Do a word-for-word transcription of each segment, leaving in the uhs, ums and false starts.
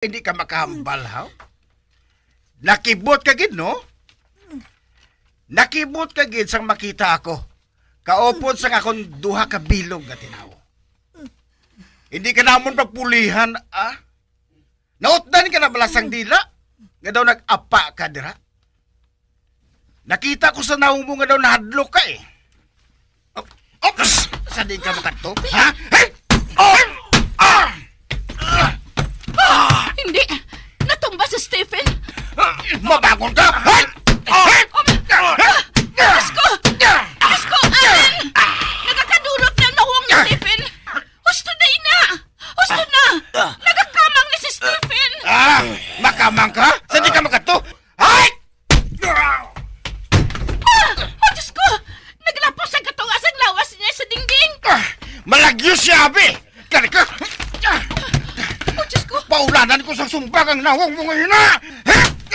Hindi ka makahambal, ha? Nakibot ka gid, no? Nakibot ka gid sang makita ako. Kaupod sang akon duha ka bilog nga tinawo. Hindi ka namon pagpulihan, ah? Nautdan ka na bala sang dila? Nga daw nag-apa ka dira? Nakita ko sa nawong mo nga daw nahadlok ka eh. Ops! Sa di ka makadto? Ha? Hey! Oh! Ah! Ah! Hindi! Natumba si Stephen! Mabangon ka! Hey! Oh! Diyos ko! Diyos ko! Alan! Nagakadulot na nawong ni Stephen! Husto na ina! Husto na! Nagakamang ni si Stephen! Ah! Makamang ka? Sa di ka makadto? Ay! Ah! Oh, Diyos ko! Naglapos ang katunga sang lawas niya sa dingding! Ah! Malagyo siya, abi! Kani ka? Oh, Diyos ko! Paulanan ko sa sumbag ang nawong mo ngayon, ha?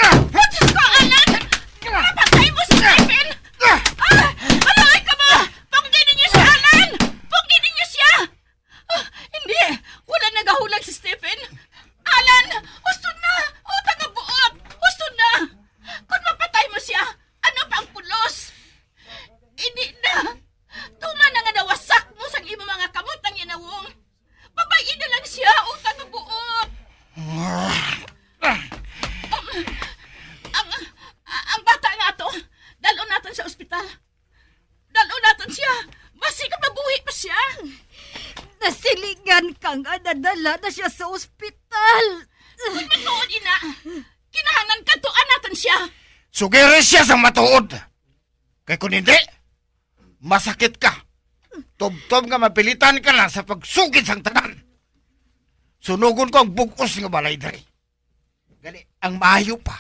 Oh, Diyos ko, Alan! Mapatay mo si Stephen! Ah! Aray ka mo! Punggi ninyo siya, Alan! Punggi ninyo siya! Ah, hindi! Wala nagahulag si Stephen! Alan! Husto na! Utang nga buot! Husto na! Kung mapatay mo siya, ano pa ang pulos? Hindi na! Tuman na nga nawasak mo sang imo mga kamot ang inawong! Pabay-i na lang siya! Utang nga buot! Um, ang, ang bata nga ato, dalon naton sa ospital. Dal-on naton siya. Basi ka mabuhi pa siya. Nasilingan ka nga nadala na siya sa ospital. Kung matuod, ina, kinahanglan kadtuan naton siya. Sugiri siya sa matuod. Kay kung hindi, masakit ka. Tubtob nga mapilitan ka na sa pagsugid sang tanan. Sunugon ko ang bug-os nga balay diri. Gani, ang maayo pa,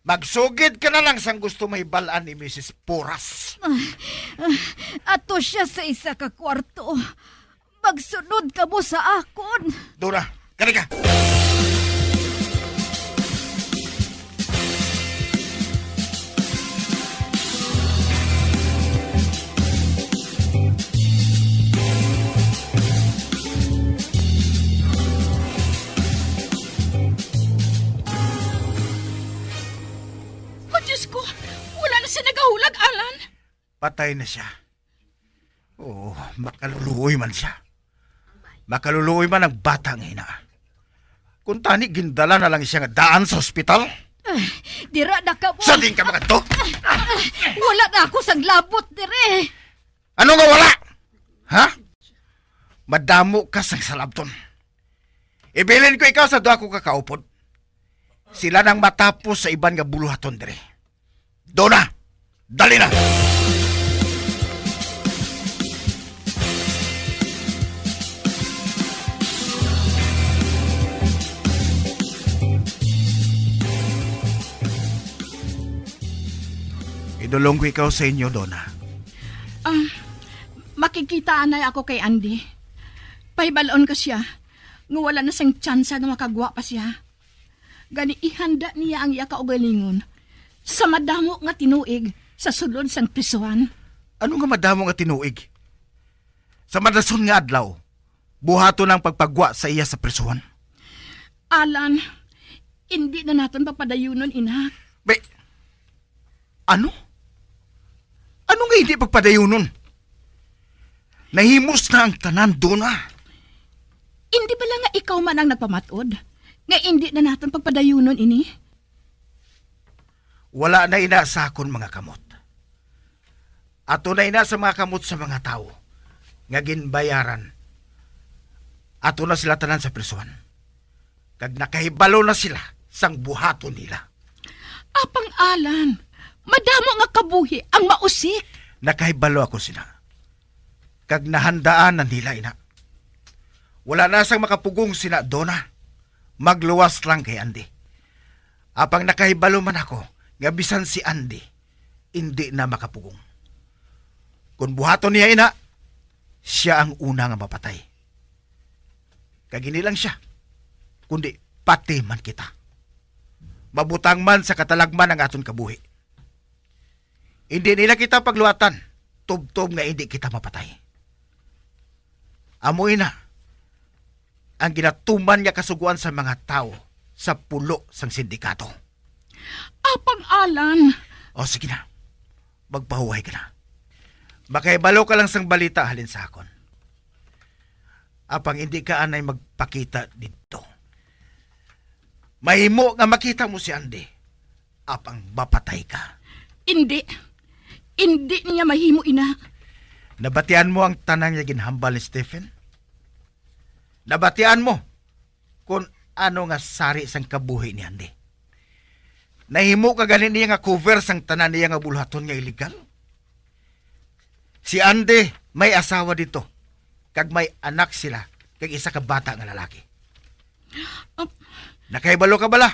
magsugid ka na lang sang gusto mahibal-an ni Misis Puras. Ah, ah, ato siya sa isa ka kwarto. Magsunod kamo sa akon. Dora, kani ka. Oh, Diyos ko! Wala na siya nagahulag, Alan! Patay na siya. Oo, makaluluoy man siya. Makaluluoy man ang bata nga ina. Kung tani, gindala na lang siya nga daan sa ospital. Ah, dira na ka mo. Sa din ka makadto? Ah, wala na ako sang labot dire. Ano nga wala? Ha? Madamo ka sang salabton. Ibilin ko ikaw sa duha ko ka kaupod. Sila nang matapos sa iban nga buluhaton diri. Dona, dali na! Idulong ko ikaw sa inyo, Dona. Ah, makigkita anay ako kay Andy. Pahibalon ko siya nga wala na sing tsansa nga makagwa pa siya. Gani ihanda niya ang iya kaugalingon sa madamo nga tinuig sa sulod sang prisuhan. Ano nga madamo nga tinuig? Sa madason nga adlaw, buhaton ang pagpagwa sa iya sa prisuhan. Alan, indi na naton papadayunon, ina. Be, ano? Ano nga hindi pagpadayunon? Nahimos na ang tanan, Dona. Indi bala nga ikaw man ang nagpamat-od nga indi na naton pagpadayunon ini? Wala na ina sa akon mga kamot. Ato na ina sa mga kamot sa mga tawo nga ginbayaran. Ato na sila tanan sa prisuhan. Kag nakahibalo na sila sang buhaton nila. Apang Alan, madamo nga kabuhi ang mausik. Nakahibalo ako sina. Kag nahandaan na nila ina. Wala na sang makapugong sina, Dona. Magluwas lang kay Andy. Apang nakahibalo man ako nga bisan si Andy, indi na makapugong. Kon buhaton niya ina, sia ang una nga mapatay. Kag hindi lang sia, kundi pati man kita. Mabutang man sa katalagman ang aton kabuhi. Hindi nila kita pagluwatan, tubtob nga hindi kita mapatay. Amo ina ang ginatuman nga kasugoan sa mga tawo sa pulo sang sindikato. Apang Alan. O, sige na. Magpahuway ka na. Makahibalo ka lang sang balita halin sa akon. Apang hindi ka anay magpakita didto. Mahimo nga makita mo si Andy. Apang mapatay ka. Hindi. Hindi niya mahimo ina. Nabatian mo ang tanan nga ginhambal ni Stephen? Nabatian mo kon ano nga sari sang kabuhi ni Andy? Nahimo ka gani niya nga cover sang tanan niya nga buluhaton nga illegal? Si Andy may asawa dito, kag may anak sila, kag isa ka bata nga lalaki. Ap- Nakahibalo ka bala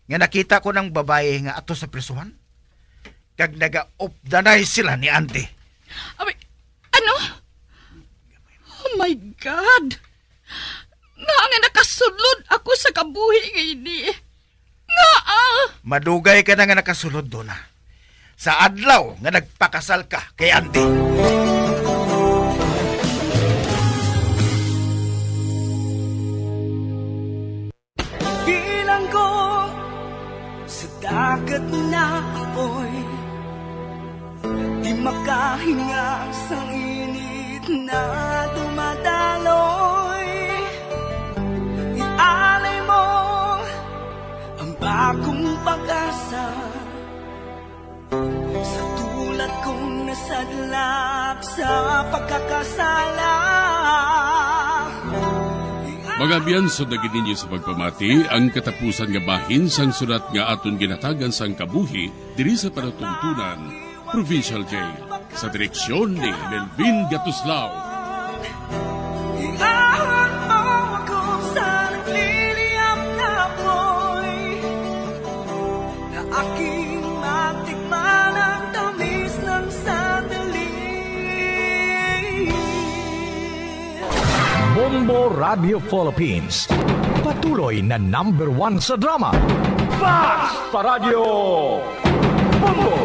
nga nakita ko nang babayi nga ato sa prisuhan, kag nagaupdanay sila ni Andy? Abay, ano? Oh my God! Nga nga nakasulod ako sa kabuhi nga ini. Ngaa? Madugay ka na nga nakasulod, Donna, sa adlaw nga nagpakasal ka kay Andy. Bilanggo sa dagat na apoy, di makahinga sa init na dumadaloy. Ialay mo ang bagong pag-asa sa tulad kong nasadlak sa pagkakasala. Mga abyan, sundagi ninyo sa pagpamati ang katapusan nga bahin sang sulat nga aton ginhatagan sang kabuhi diri sa palatuntunan, Provincial Jail, sa direksyon ni Melvin Gatuslao. Iahon mo ako sa nagliliyab na apoy, na aking matikman ang tamis ng sandali. Bombo Radio Philippines, patuloy na number one sa drama. Basta Radyo Bombo!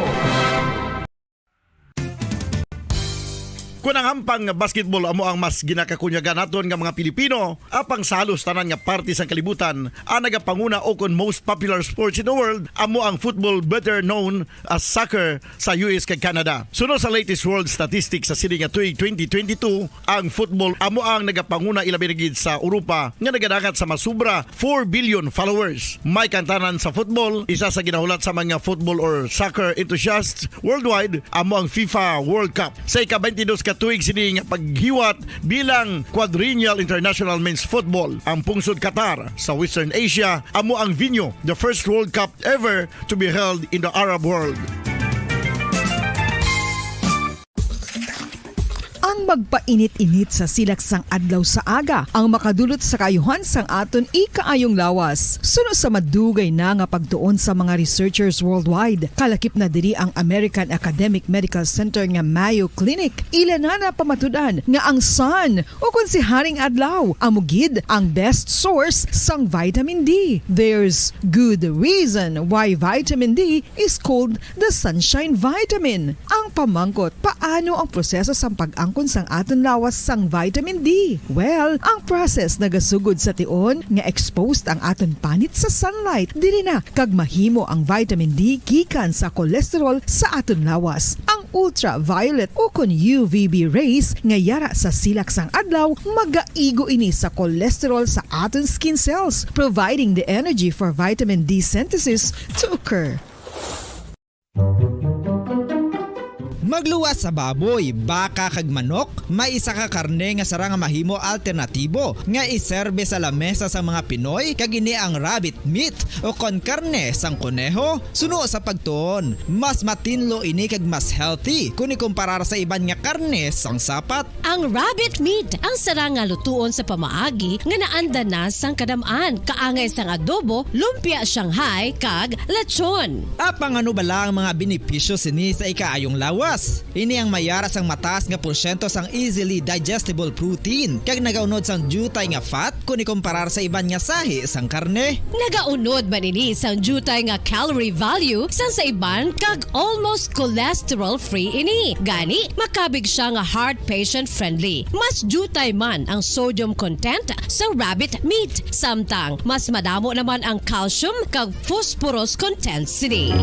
Kon ang hampang nga basketball amo ang mas ginakakunyagan naton nga mga Pilipino, apang sa halos tanan nga parte sang kalibutan, ang nagapanguna o kon most popular sports in the world amo ang football, better known as soccer, sa U S kag Canada. Suno sa latest world statistics sa sini nga tuig twenty twenty-two, ang football amo ang nagapanguna, ilabi na gid sa Europa nga nagadangat sa masubra four billion followers. May kantanan sa football, isa sa ginahulat sa mga football or soccer enthusiasts worldwide, amo ang FIFA World Cup. Sa ika-twenty-dos ka tuig sini nga paghiwat bilang Quadrennial International Men's Football, ang pungsod Qatar sa Western Asia amo ang venue, the first World Cup ever to be held in the Arab world. Ang magpainit-init sa silak sang adlaw sa aga ang makadulot sa kaayuhan sang aton ikaayong lawas. Suno sa madugay na nga pagtuon sa mga researchers worldwide, kalakip na diri ang American Academic Medical Center nga Mayo Clinic. Ila na napamatud-an nga ang sun, o kon si Haring Adlaw, amo gid ang best source sang vitamin D. There's good reason why vitamin D is called the sunshine vitamin. Ang pamangkot, paano ang proseso sang pag-angkon sang aton lawas sang vitamin D? Well, ang process nagasugod sa tion nga exposed ang aton panit sa sunlight. Diri na kag mahimo ang vitamin D gikan sa cholesterol sa aton lawas. Ang ultraviolet o kon U V B rays nga yara sa silak sang adlaw magaigo ini sa cholesterol sa aton skin cells, providing the energy for vitamin D synthesis to occur. Magluwas sa baboy, baka, kag manok, may isa ka karne nga sarang nga mahimo alternatibo nga iserbe sa lamesa sang mga Pinoy, kag ini ang rabbit meat o kon karne sang koneho. Suno sa pagtuon, mas matinlo ini kag mas healthy kon ikumparar sa iban nga karne sang sapat. Ang rabbit meat ang sarang nga lutuon sa pamaagi nga naanda na sang kadam-an, kaangay sang adobo, lumpia Shanghai, kag lechon. Apang ano bala ang mga benepisyo sini sa ikaayong lawas? Ini ang may yara sang mataas nga porsyento sang easily digestible protein kag nagaunod sang diutay nga fat kon ikomparar sa iban nga sahi sang karne. Nagaunod man ini sang diutay nga calorie value sang sa iban kag almost cholesterol-free ini. Gani, makabig sia nga heart patient-friendly. Mas diutay man ang sodium content sang rabbit meat, samtang mas madamo naman ang calcium kag phosphorus content sini.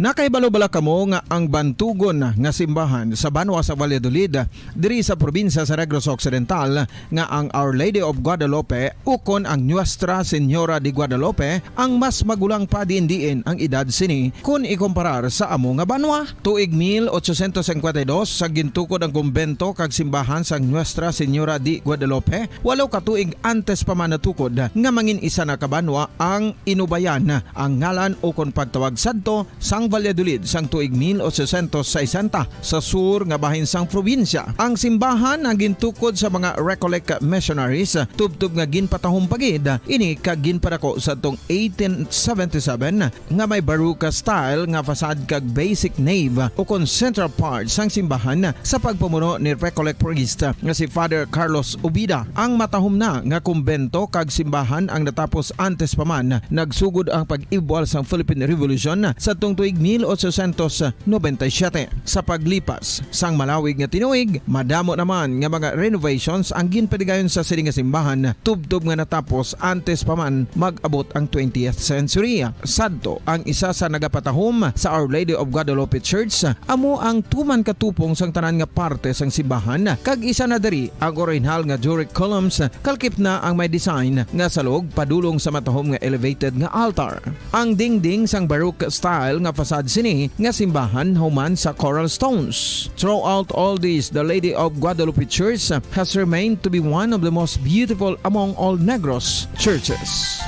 Nakahibalo bala kamo nga ang bantugon nga simbahan sa banwa sa Valladolid, diri sa probinsya sa Negros Occidental, nga ang Our Lady of Guadalupe ukon ang Nuestra Señora de Guadalupe ang mas magulang pa diin-diin ang edad sini kon ikomparar sa amo nga banwa? Tuig mil ochocientos cincuenta y dos, sa gintukod ang kumbento kag simbahan sang Nuestra Señora de Guadalupe, walo ka tuig antes pa man natukod nga mangin isa na ka banwa ang Inubayan, ang ngalan ukon pagtawag sadto sang Valladolid sang tuig mil ochocientos sesenta, sa sur nga bahin sang probinsya. Ang simbahan ang gintukod sa mga Recollect missionaries, tubtob nga ginpatahom pa gid ini kag ginpadako sadtong eighteen seventy-seven, nga may Baroque style nga facade kag basic nave ukon central part sang simbahan sa pagpamuno ni Recollect priest nga si Father Carlos Ubida. Ang matahom na nga kumbento kag simbahan ang natapos antes pa man nagsugod ang pag-ibwal sang Philippine Revolution sadtong tuig mil ochocientos noventa y siete. Sa paglipas sang malawig nga tinuig, madamo naman nga mga renovations ang ginpadigayon sa sini nga simbahan, tubtob nga natapos antes pa man mag-abot ang twentieth century. Sadto, ang isa sa nagapatahom sa Our Lady of Guadalupe Church, amo ang tuman katupong sang tanan nga parte sang simbahan, kag isa na diri ang orihinal nga Doric columns, kalkip na ang may design nga salog padulong sa matahom nga elevated nga altar. Ang dingding sang Baroque style nga facade sini nga simbahan human sa coral stones. Throughout all this, the Lady of Guadalupe Church has remained to be one of the most beautiful among all Negros churches.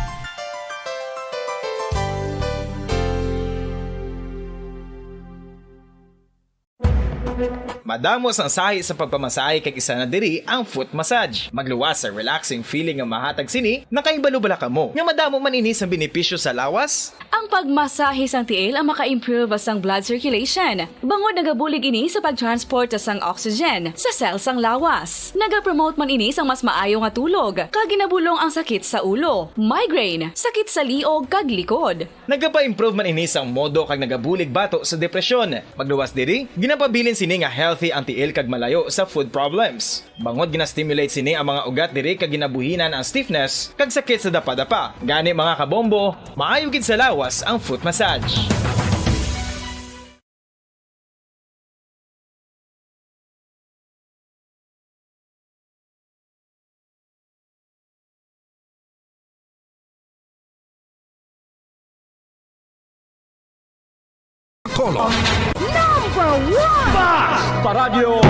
Madamo sang sahi sa pagpamasahe, kag isa na diri ang foot massage. Magluwas sa relaxing feeling nga mahatag sini. Nakahibalo bala kamo nga madamo man ini sang benepisyo sa lawas? Ang pagmasahe sang tiil ang maka-improve sang blood circulation, bangod nagabulig ini sa pag-transport sang oxygen sa cell sang lawas. Nagapromote man ini sang mas maayo nga tulog, kag ginabulong ang sakit sa ulo, migraine, sakit sa liog, kag likod. Nagapa-improve man ini sang modo kag nagabulig bato sa depresyon. Magluwas diri, ginapabilin sini nga healthy ang tiil kag malayo sa foot problems. Bangod gina-stimulate sini ang mga ugat diri kag ginabuhinan ang stiffness kag sakit sa dapadapa. Gani, mga kabombo, maayo gid sa lawas ang foot massage. Color. Number one! Bas! Paradyo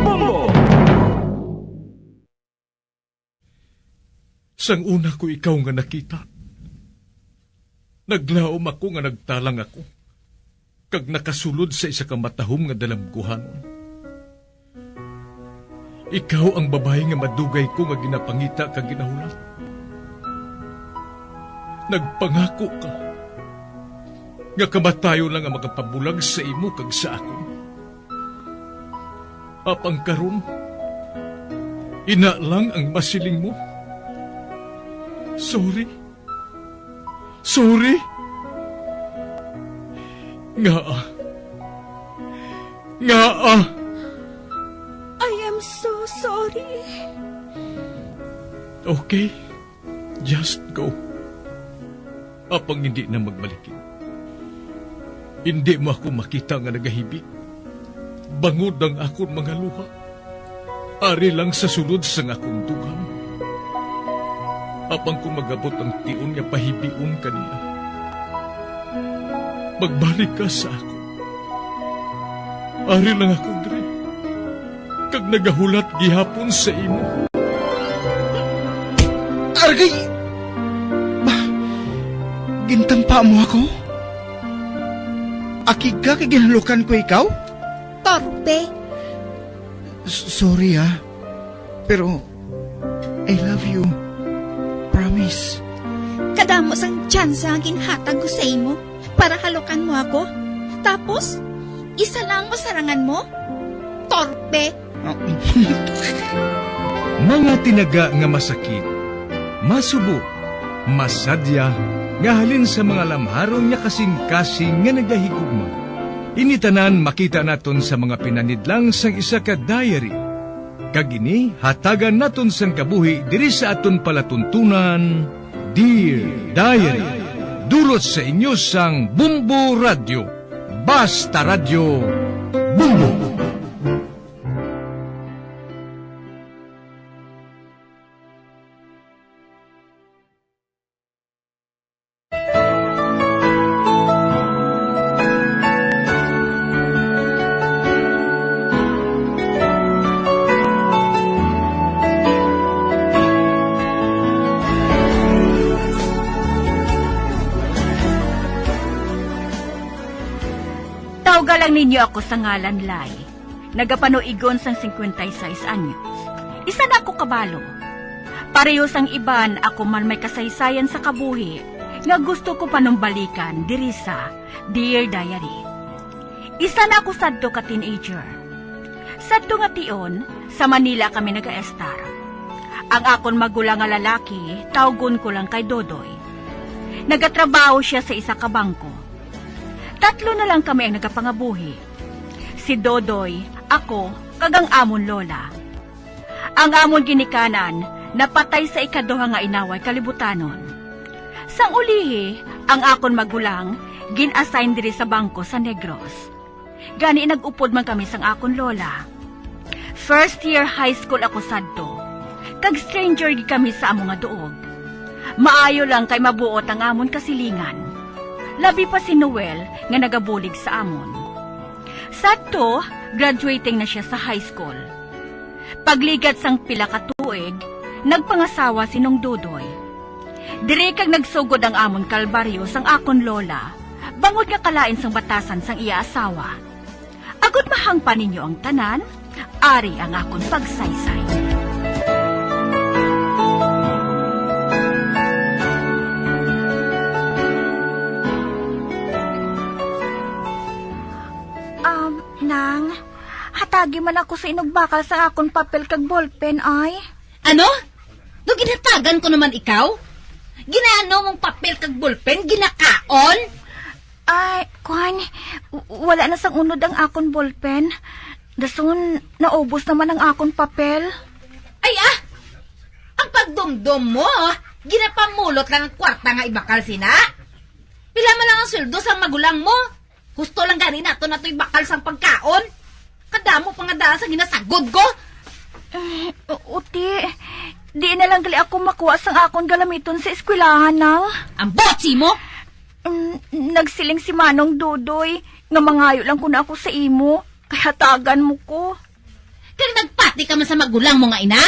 Bombo! Sang una ko ikaw nga nakita, naglaom ako nga nagtalang ako, kag nakasulod sa isa ka matahom nga dalamguhanon. Ikaw ang babayi nga madugay ko nga ginapangita kag ginahulat. Nagpangako ka nga kamatayon lang ang makapabulag sa imo kag sa akon. Apang karon, ina lang ang masiling mo. Sorry. Sorry. Ngaa? Ngaa? I am so sorry. Okay. Just go. Apang hindi na magbalikid. Hindi mo ako makita nga nagahibi. Bangod ang akon mga luha. Ari lang sa sulod sang akon dughan. Apang kon mag-abot ang tion nga pahibion ka niya, magbalik ka sa akon. Ari lang ako diri, kag nagahulat gihapon sa imo. Argay! Ba, gintampa mo ako? Akig ka kay ginhalukan ko ikaw? Torpe. S-, sorry, ah. Pero, I love you. Promise. Kadamo sang tsansa nga ginhatag ko sa imo para halukan mo ako. Tapos, isa lang mo sarangan mo? Torpe! Mga tinaga nga masakit, masubo, masadya, nga halin sa mga lamharon nga kasing-kasing nga nagahigugma. Ini tanan makita naton sa mga pinanidlang sang isa ka diary. Kag ini hatagan naton sang kabuhi diri sa aton palatuntunan, Dear Diary. Dulot sa inyo sang Bumbo Radyo. Basta Radyo, Bumbo. Tawga lang ninyo ako sa ngalan Lai. Nagapanuigon sang singkwenta y seis anyos. Isa na ako kabalo. Pareho sang iban, ako man may kasaysayan sa kabuhi nga gusto ko panumbalikan diri sa Dear Diary. Isa na ako sadto ka teenager. Sadto nga tion, sa Manila kami nagaestar. Ang akon magulang nga lalaki, tawgon ko lang kay Dodoy. Nagatrabaho sia sa isa ka bangko. Tatlo na lang kami ang nagapangabuhi. Si Dodoy, ako, kag ang amon lola. Ang amon ginikanan napatay sa ikaduha nga inaway kalibutanon. Sang ulihi, ang akon magulang gin-assign diri sa bangko sa Negros. Gani nag-upod man kami sang akon lola. First year high school ako sadto, kag stranger gid kami sa amo nga duog. Maayo lang kay mabuot ang amon kasilingan. Labi pa si Noel nga nagabulig sa amon. Sadto, graduating na sia sa high school. Pagligat sang pila ka tuig, nagpangasawa si Nong Dudoy. Diri kag nagsugod ang amon kalbaryo sang akon lola, bangod nga kalain sang batasan sang iya asawa. Agod mahangpan ninyo ang tanan, ari ang akon pagsaysay. Um, Nang, hatagi man ako sa inyo og bakal sa akon papel kag ballpen, ay. Ano? Daw ginhatagan ko naman ikaw? Ginaano mong papel kag ballpen? Ginakaon? Ay, kwan, w-, wala na sang unod ang akon ballpen. Dason, naubos naman ang akon papel. Ay, ah! Ang pagdumdom mo, ah! Ginapamulot lang ang kwarta nga ibakal sina. Pila man lang ang sweldo sang magulang mo? Husto lang gani nato natoy bakal sang pagkaon. Kadamo pa nga daan sa ginasagod ko. Eh, u-, uti, di na lang gali ako makuha sang akon galamiton sa eskwelahan, Nang. Ang botsi mo! Mm, nagsiling si Manong Dudoy nga mangayo lang kuno ako sa imo, kay hatagan mo ko. Kag nagpati ka man sa magulang mo nga ina?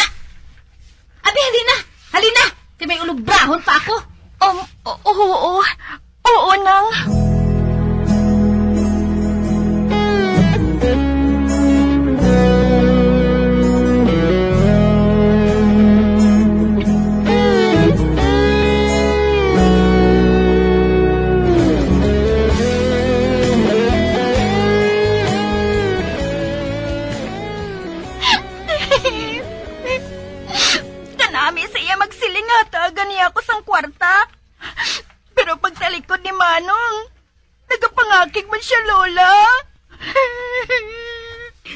Abi, halina! Halina! Kay may ulubrahon pa ako! Um, o-, oo. Oo, Nang. Kanami sa iya magsiling nga hatagan niya ako sang kwarta. Pero pagtalikod ni Manong, nagapangakig man sia, Lola.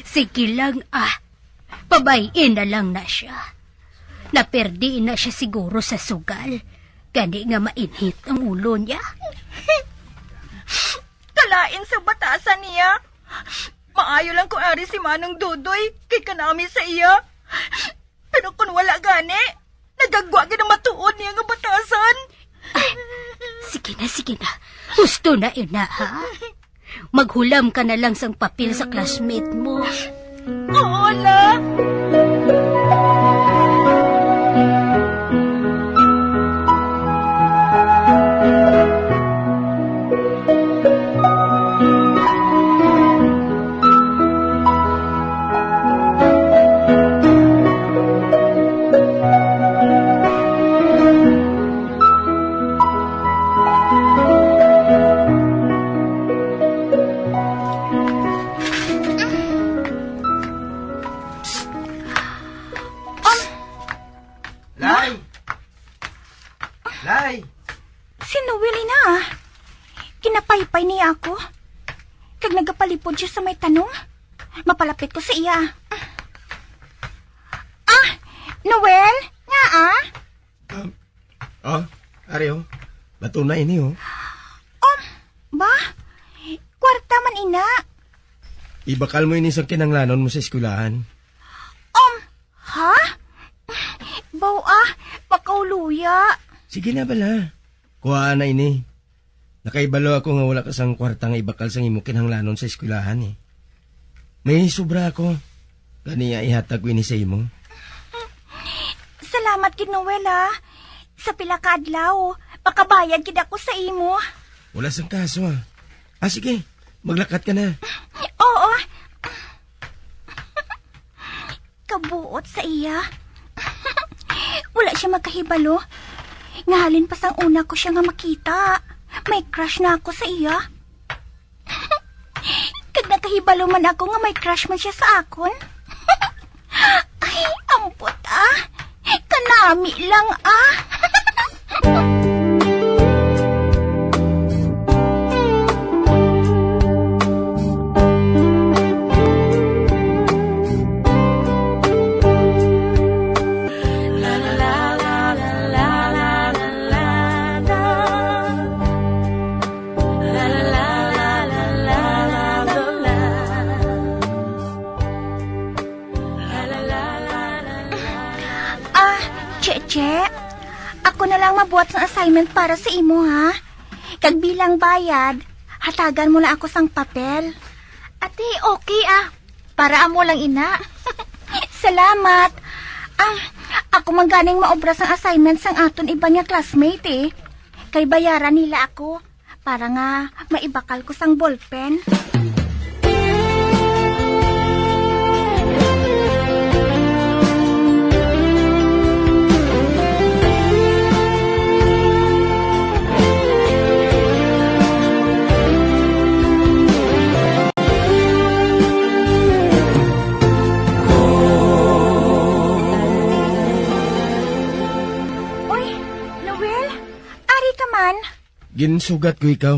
Sige lang, ah. Pabay-i na lang na sia. Naperdi na sia siguro sa sugal. Gani nga mainit ang ulo niya. Kalain sa batasan niya. Maayo lang kung ari si Manong Dudoy kay kanami sa iya. Pero kung wala gani, nagagwa gid ang matuod niya nga batasan. Sige na, sige na. Husto na, ina, ha? Maghulam ka na lang sang papel sa classmate mo. Oo, la. Ay! Si Noel ina. Kinapaypay niya ako. Kag nagapalipod siya sa may tanong. Mapalapit ko sa iya. Ah, Noel? Nga, ah? Um, oh, ari, oh. Bato na ini, oh. Um, ba? Kwarta man ina. Ibakal mo ini sa kinahanglanon mo sa eskwelahan. Um, ha? Baw, ah, makauluya. Sige na bala. Kuhaa na ini. Nakaibalo ako nga wala ka sang kwarta nga ibakal sang imo kinahanglanon sa eskwelahan, eh. May sobra ako. Gani, ah, ihatag ko ini sa imo. Salamat gid, Noel, ah. Sa pila ka adlaw, makabayad gid ako sa imo. Wala sang kaso, ah. Ah, sige. Maglakat ka na. Oo. Kabuot sa iya. Wala siya makahibalo nga halin pa sang una ko siya nga makita, may crush na ako sa iya. Kag nakahibalo man ako nga may crush man siya sa akon. Ay, ambot, ah. Kanami lang, ah. Ah, Cheche, ako na lang mabuhat sang assignment para sa imo, ha? Kag bilang bayad, hatagan mo lang ako sang papel. Ate, okay, ah. Para amo lang ina. Salamat. Ah, ako man ganing maobra sang assignment sang aton iban nga classmate, eh. Kay bayaran nila ako para nga maibakal ko sang ballpen. Uy, Noel, ari ka man? Ginsugat ko ikaw.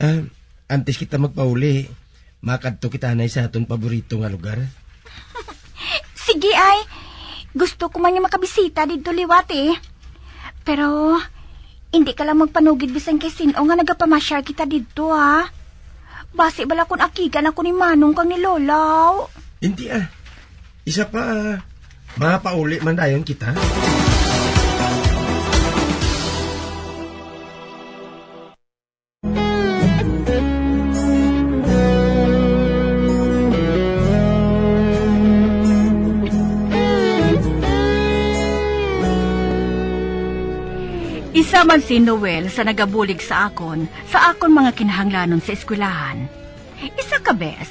Ah, antes kita magpauli, makadto kita anay sa aton paborito nga lugar. Sige, ay. Gusto ko man nga makabisita didto liwat, eh. Pero, hindi ka lang magpanugid bisan kay sin-o nga nagapamasyal kita didto, ha? Basi bala kun akigan ako ni Manong kag ni Lolaw. Hindi, ah. Isa pa, ah. Mapauli man dayon kita. Isa man si Noel sa nagabulig sa akon sa akon mga kinahanglanon sa eskwelahan. Isa ka bes,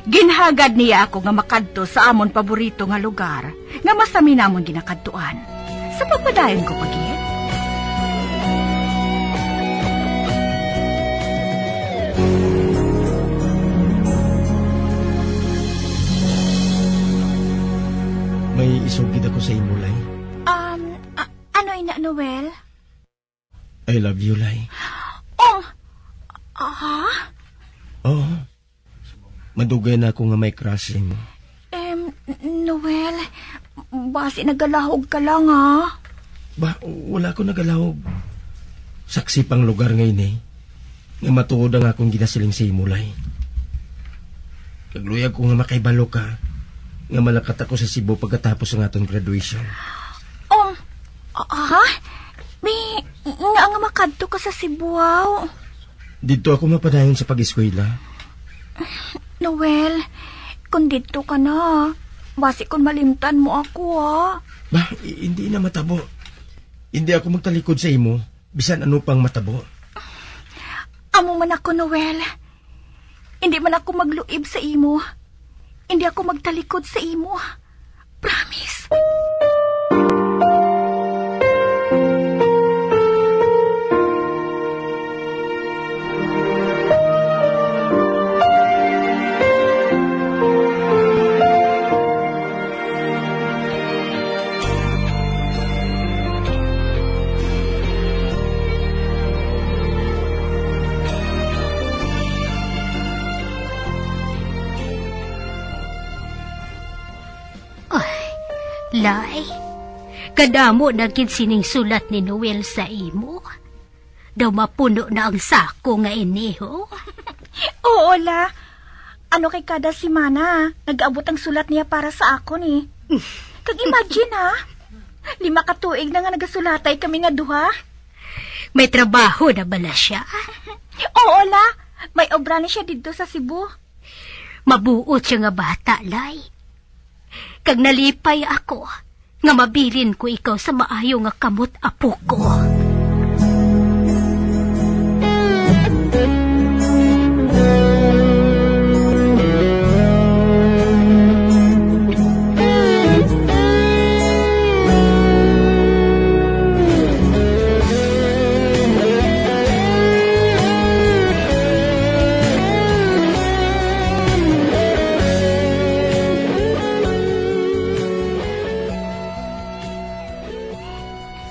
ginhagad niya ako nga makadto sa amon paborito nga lugar nga masami namon ginakadtuan. Sa pagpadayon ko pa gid. May isog gid ako sa imo, Lay. Um, a-, ano ina, Noel? I love you, Lay. Oh! Ah? Oo. Madugay na ako nga may crush sa imo. Em, Noel, basi nagalahog ka lang, ha? Ba, wala ko nagalahog. Saksi pang lugar nga ini, nga matuod ang akong ginasiling sa imo, Lay. Kag luyag ko nga makaibalo ka, nga malakat ako sa Cebu pagkatapos ang aton graduation. Um, ah, ha? May, nga, nga makadto ka sa Cebu, aw? Didto ako mapadayon sa pag-eskwela. Noel, kung didto ka na, basi kung malimtan mo ako, ha? Ba, i-, hindi na matabo. Hindi ako magtalikod sa imo, bisan ano pang matabo. Amo man ako, Noel. Hindi man ako magluib sa imo. Hindi ako magtalikod sa imo. Promise. Lay, kadamo na gid sining sulat ni Noel sa imo. Daw mapuno na ang sako nga ini, ho? Oo, La. Ano kay kada semana, nag-abot ang sulat niya para sa akon, eh. Kag imagine, ha? Lima ka tuig na nga nagasulatay kami nga duha. May trabaho na bala siya? Oo, La. May obra ni siya didto sa Cebu. Mabuot siya nga bata, Lay. Kag nalipay ako nga mabilin ko ikaw sa maayo nga kamot, apo ko.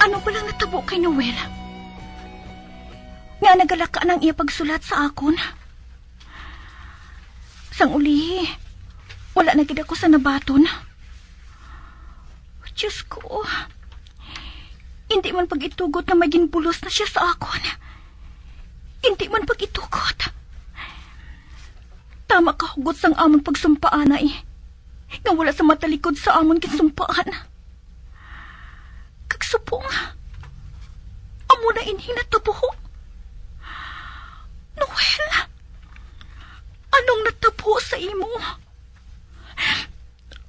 Ano palang natabo kay Noel? Nga nagalaka na ang iya pagsulat sa akon. Sang ulihi, wala na gid ako sa nabaton. Diyos ko, hindi man pag-itugot nga may ginbulos na siya sa akon. Hindi man pag-itugot. Tama ka hugot sang amon pagsumpaanay, nga wala sa matalikod sa amon ginsumpaan. Kag subong, amo na ini natabo. Noel, anong natabo sa imo?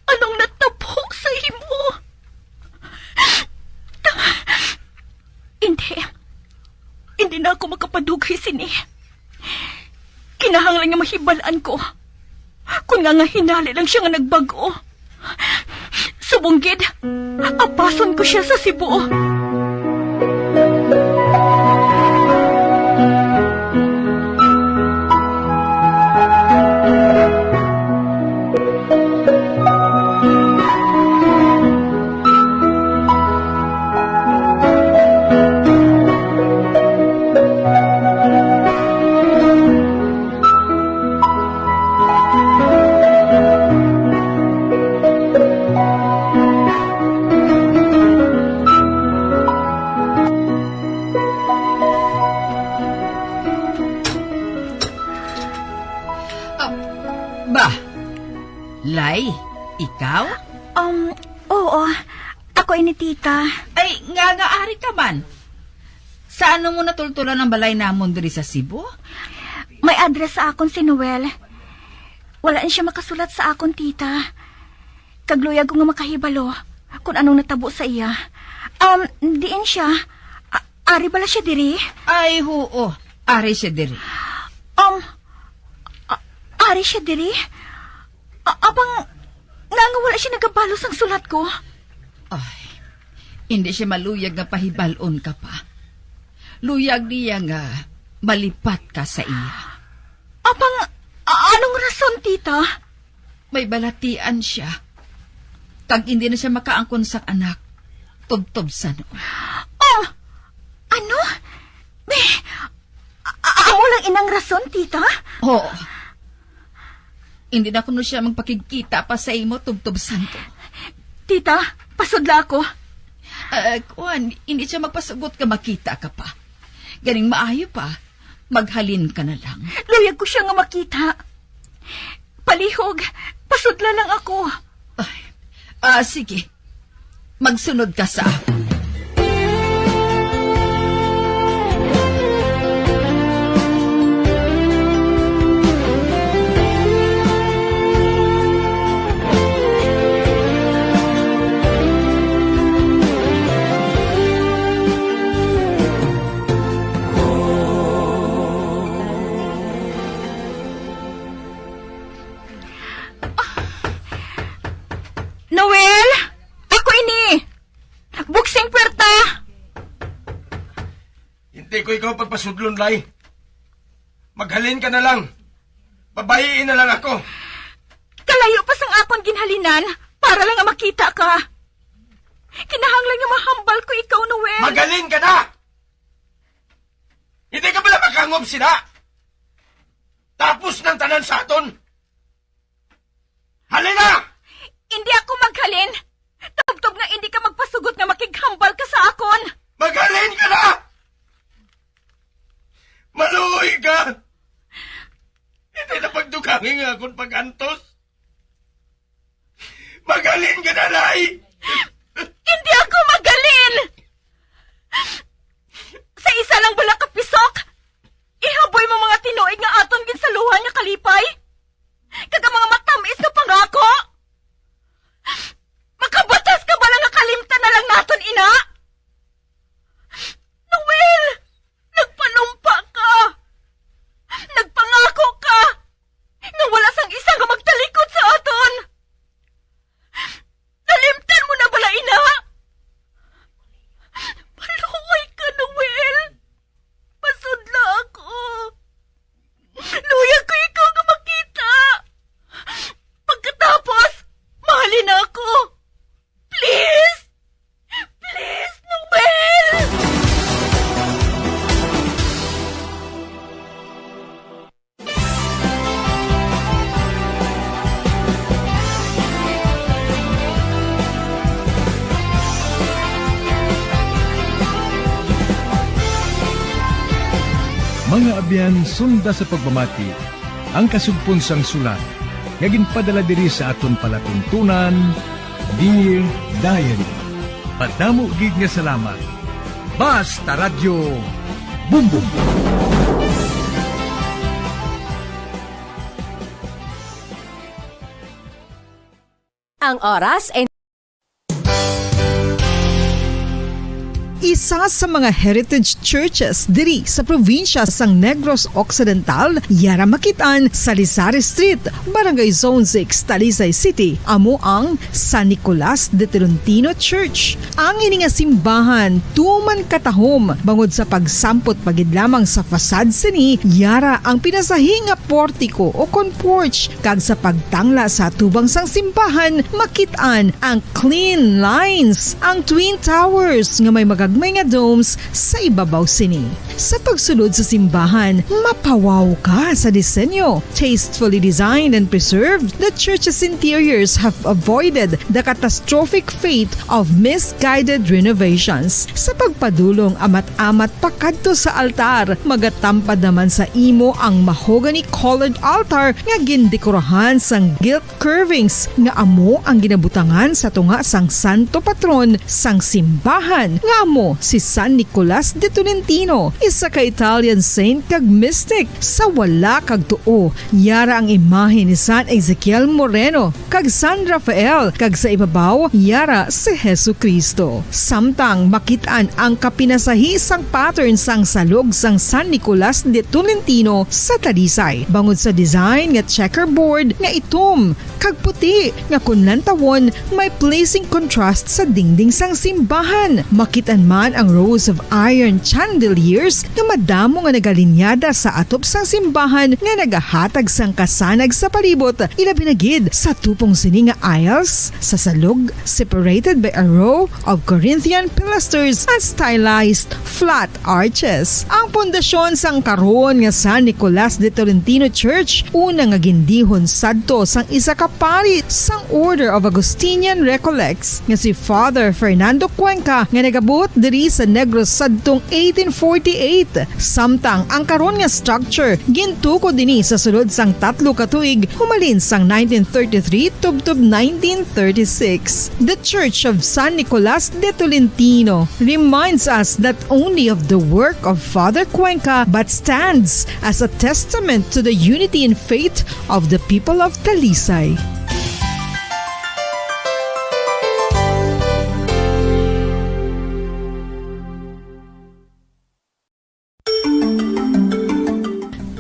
Anong natabo sa imo? Hindi. Hindi na ako makapadugay sini. Kinahanglan nga mahibal-an ko kon nga, nga hinali lang siya nga nagbag-o. Subong gid, apason ko sia sa Cebu. Ah, ba? Lay, ikaw? Um, oo. Ako ini, tita. Ay, nga, nga ari ka man. Sa ano mo natultulan ang balay namon diri sa Cebu? May address sa akon si Noel. Wala na siya makasulat sa akon, tita. Kag luyag ko nga makahibalo kon anong natabo sa iya. Um, diin siya? A-, ari bala siya diri? Ay, huo. Ari siya diri. Um, a-, ari siya diri? A-, apang, nga, nga wala siya nagabalo sang sulat ko? Ay, hindi siya maluyag nga pahibal-on ka pa. Luyag niya nga malipat ka sa iya. Apang, a-, anong rason, tita? May balatian siya. Kag hindi na siya makaangkon sang anak. Tubtob sa noon. Oh! Ano? May, a-, a-, amo lang inang rason, tita? Oo. Hindi na kuno siya magpakigkita pa sa imo, tubtob santo. Tita, pasudla ako. Ah, kuwan, hindi siya magpasugot nga makita ka pa. Ganing maayo pa, maghalin ka na lang. Luyag ko siya nga makita. Palihog, pasudla lang ako. Ay, ah, sige. Magsunod ka sa akon. Noel! Ako ini! Buksing puwerta! Hindi ko ikaw pagpasudlon, Lay. Maghalin ka na lang. Babayi na lang ako. Kalayo pa sang akon ginhalinan para lang nga makita ka. Kinahanglan nga mahambal ko ikaw, Noel. Maghalin ka na! Hindi ka bala makangob sina? Tapos ng tanan sa aton. Halina! Hindi ako maghalin. Tubtob akon pag-antos. Maghalin ka na, Nay! Hindi ako maghalin! Sa isa lang bala ka pisok, ihaboy mo mga tinuig nga aton ginsaluhan nga kalipay, kag ang mga matamis nga pangako. Makabatas ka bala nga kalimtan na lang naton ina? Noel, nagpanumpa ka. Nagpangako ka nga wala sang isa nga magtalikod sa aton. Nalimtan mo na bala, ina? Maluoy ka, Noel. Pasudla ako. Luyag ko ikaw nga makita. Pagkatapos, mahalin ako. Please! Please, Noel! Mga abyan, sunda sa pagpamati ang kasugpon sang sulat nga ginpadala diri sa aton palatuntunan, Dear Diary. Madamo gid nga salamat. Basta Radyo Bumbong. Ang oras ay Isa sa mga heritage churches diri sa probinsya sang Negros Occidental, yara makit-an sa Lisari Street, Barangay Zone six, Talisay City, amo ang San Nicolas de Tolentino Church. Ang ini nga simbahan tuman katahom bangod sa pagsampot pa gid lamang sa facade sini, yara ang pinasahi nga portiko o kon porch, kag sa pagtangla sa atubang sang simbahan, makit-an ang clean lines, ang twin towers nga may magagmay nga domes sa ibabaw sini. Sa pagsulod sa simbahan, mapawaw ka sa disenyo. Tastefully designed and preserved, the church's interiors have avoided the catastrophic fate of misguided renovations. Sa pagpadulong amat-amat pakadto sa altar, magatampad naman sa imo ang mahogany-colored altar nga gindekorahan sang gilt curvings nga amo ang ginabutangan sa tunga sang santo patron sang simbahan, nga amo si San Nicolas de Tolentino, isa ka Italian saint kag mystic. Sa wala kag tuo, yara ang imahe ni San Ezekiel Moreno kag San Rafael, kag sa ibabaw, yara si Jesu-Cristo. Samtang makit-an ang kapinasahi sang pattern sang salog sang San Nicolas de Tolentino sa Talisay, bangod sa design nga checkerboard nga itom kag puti, nga kon lantawon, may pleasing contrast sa dingding sang simbahan. Makit-an man ang rows of iron chandeliers nga madamo nga nagalinyada sa atop sang simbahan nga nagahatag sang kasanag sa palibot, ilabi na gid sa tupong sini nga aisles sa salog, separated by a row of Corinthian pilasters and stylized flat arches. Ang pundasyon sang karon nga San Nicolas de Tolentino Church, una nga gindihon sadto sang isa ka pari sang Order of Augustinian Recollects nga si Father Fernando Cuenca, nga nagabot diri sa Negros sadtong eighteen forty-eight, samtang ang karon nga structure gintukod dinhi sa sulod sang tatlo ka tuig, humalin sang nineteen thirty-three tubtob nineteen thirty-six. The Church of San Nicolas de Tolentino reminds us not only of the work of Father Cuenca, but stands as a testament to the unity in faith of the people of Talisay.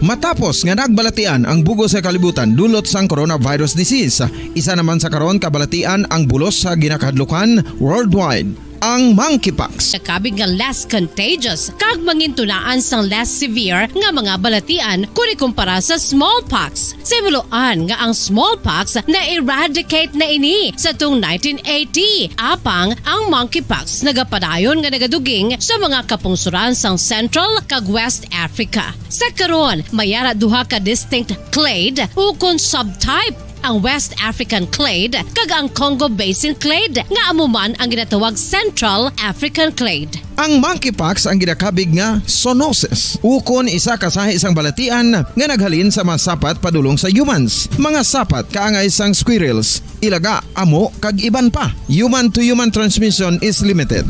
Matapos nga nagbalatian ang bug-os nga kalibutan dulot sang coronavirus disease, isa naman sa karon kabalatian ang bulos sa ginakahadlukan worldwide, ang monkeypox. Nakabig nga less contagious kag mangintunaan sang less severe nga mga balatian kon ikumpara sa smallpox. Sa himuloan nga ang smallpox na-eradicate na ini sa tung nineteen eighty, apang ang monkeypox nagapadayon nga nagaduging sa mga kapungsoran sang Central kag West Africa. Sa karon, may ara duha ka distinct clade ukon subtype, ang West African clade kag ang Congo Basin clade, nga amo man ang ginatawag Central African clade. Ang monkeypox ang ginakabig nga zoonosis, ukon isa ka sahi sang balatian nga naghalin sa mga sapat padulong sa humans. Mga sapat kaangay sang squirrels, ilaga, amo, kag iban pa. Human-to-human transmission is limited.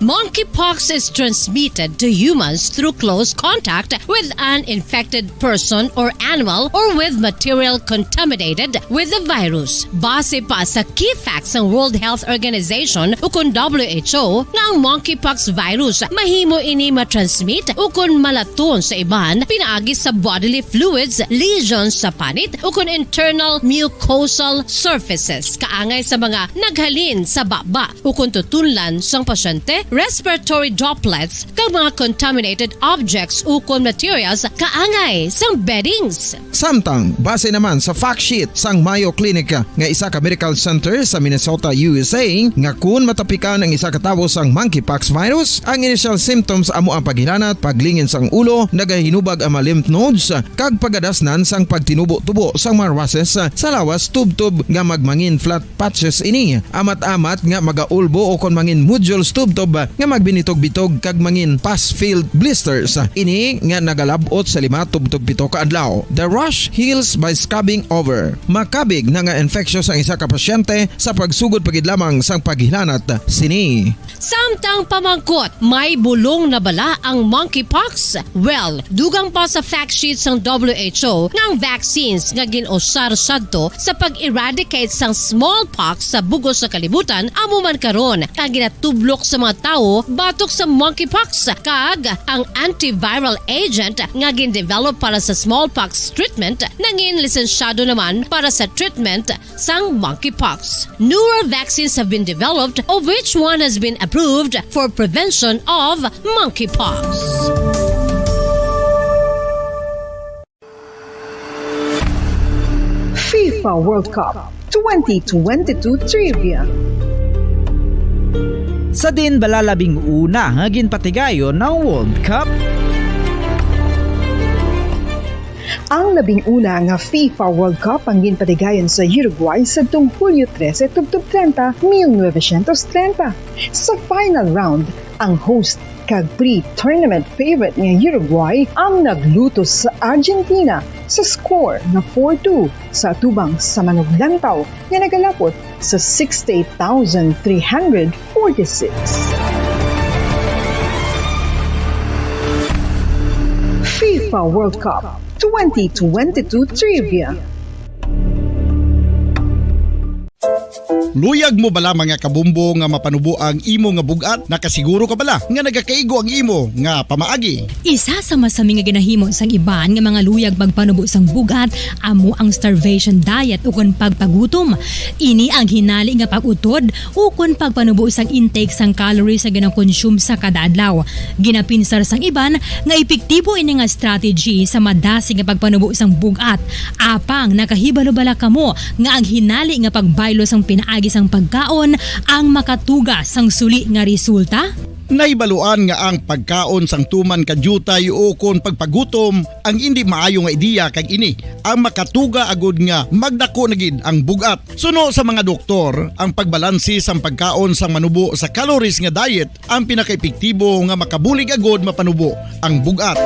Monkeypox is transmitted to humans through close contact with an infected person or animal or with material contaminated with the virus. Base pa sa key facts sang World Health Organization ukon W H O nga ang monkeypox virus mahimo ini matransmit ukon malaton sa iban pinaagi sa bodily fluids, lesions sa panit ukon internal mucosal surfaces kaangay sa mga naghalin sa baba ukon tutunlan sang pasyente, respiratory droplets, kag mga contaminated objects ukon materials kaangay sang beddings. Samtang, base naman sa fact sheet sang Mayo Clinic nga isa ka medical center sa Minnesota, U S A, nga kun matapikan ang isa ka tawo sang monkeypox virus, ang initial symptoms amo ang paghilanat, paglingin sang ulo, nagahinubag ang mga lymph nodes, kag pagadasnan sang pagtinubo-tubo sang mga rushes sa lawas tubtob nga magmangin flat patches ini, amat-amat nga magaulbo o kon mangin nodules tubtob nga magbinitog-bitog kag mangin pus-filled blisters. Ini nga nagalab-ot sa lima tubtob pito ka adlaw. The rash heals by scabbing over. Makabig na nga infectious ang isa ka pasyente sa pagsugod pa gid lamang sang paghilanat sini. Samtang pamangkot, may bulong na bala ang monkeypox? Well, dugang pa sa fact sheet sang W H O nga ang vaccines nga gin-usar sadto sa pag-eradicate sang smallpox sa bug-os nga kalibutan amo man karon ang ginatublok sa mga tawo batok sa monkeypox, kag ang antiviral agent nga gin-develop para sa smallpox treatment nangin lisensyado naman para sa treatment sang monkeypox. Newer vaccines have been developed, of which one has been approved for prevention of monkeypox. FIFA World Cup twenty twenty-two Trivia. Sa diin bala labing una nga ginpatigayon ang World Cup? Ang labing una nga FIFA World Cup ang ginpatigayon sa Uruguay sadtong Hulyo trese tubtob trenta, mil novecientos trenta. Sa final round, ang host kag pre-tournament favorite nga Uruguay ang naglutos sa Argentina sa score nga four two sa atubang sa manuglantaw nga nagalapot sa sixty-eight thousand three hundred forty-six. FIFA World Cup twenty twenty-two Trivia. Luyag mo bala, mga kabumbo, nga mapanubo ang imo nga bug-at? Nakasiguro ka bala nga nagakaigo ang imo nga pamaagi? Isa sa masami nga ginahimo sang iban nga mga luyag magpanubo sang bug-at amo ang starvation diet ukon pagpagutom. Ini ang hinali nga pag-utod ukon pagpanubo sang intake sang calories nga ginakonsume sa kada adlaw. Ginapinsar sang iban nga epektibo ini nga strategy sa madasig nga pagpanubo sang bug-at. Apang nakahibalo bala kamo nga ang hinali nga pagbaylo sang pinaagi sang pagkaon ang makatuga sang suli nga resulta? Nahibaluan nga ang pagkaon sang tuman ka diutay ukon pagpagutom ang indi maayo nga ideya, kag ini ang makatuga agud nga magdako na gid ang bug-at. Suno sa mga doktor, ang pagbalanse sang pagkaon sang manubo sa calories nga diet ang pinakaepektibo nga makabulig agud mapanubo ang bug-at.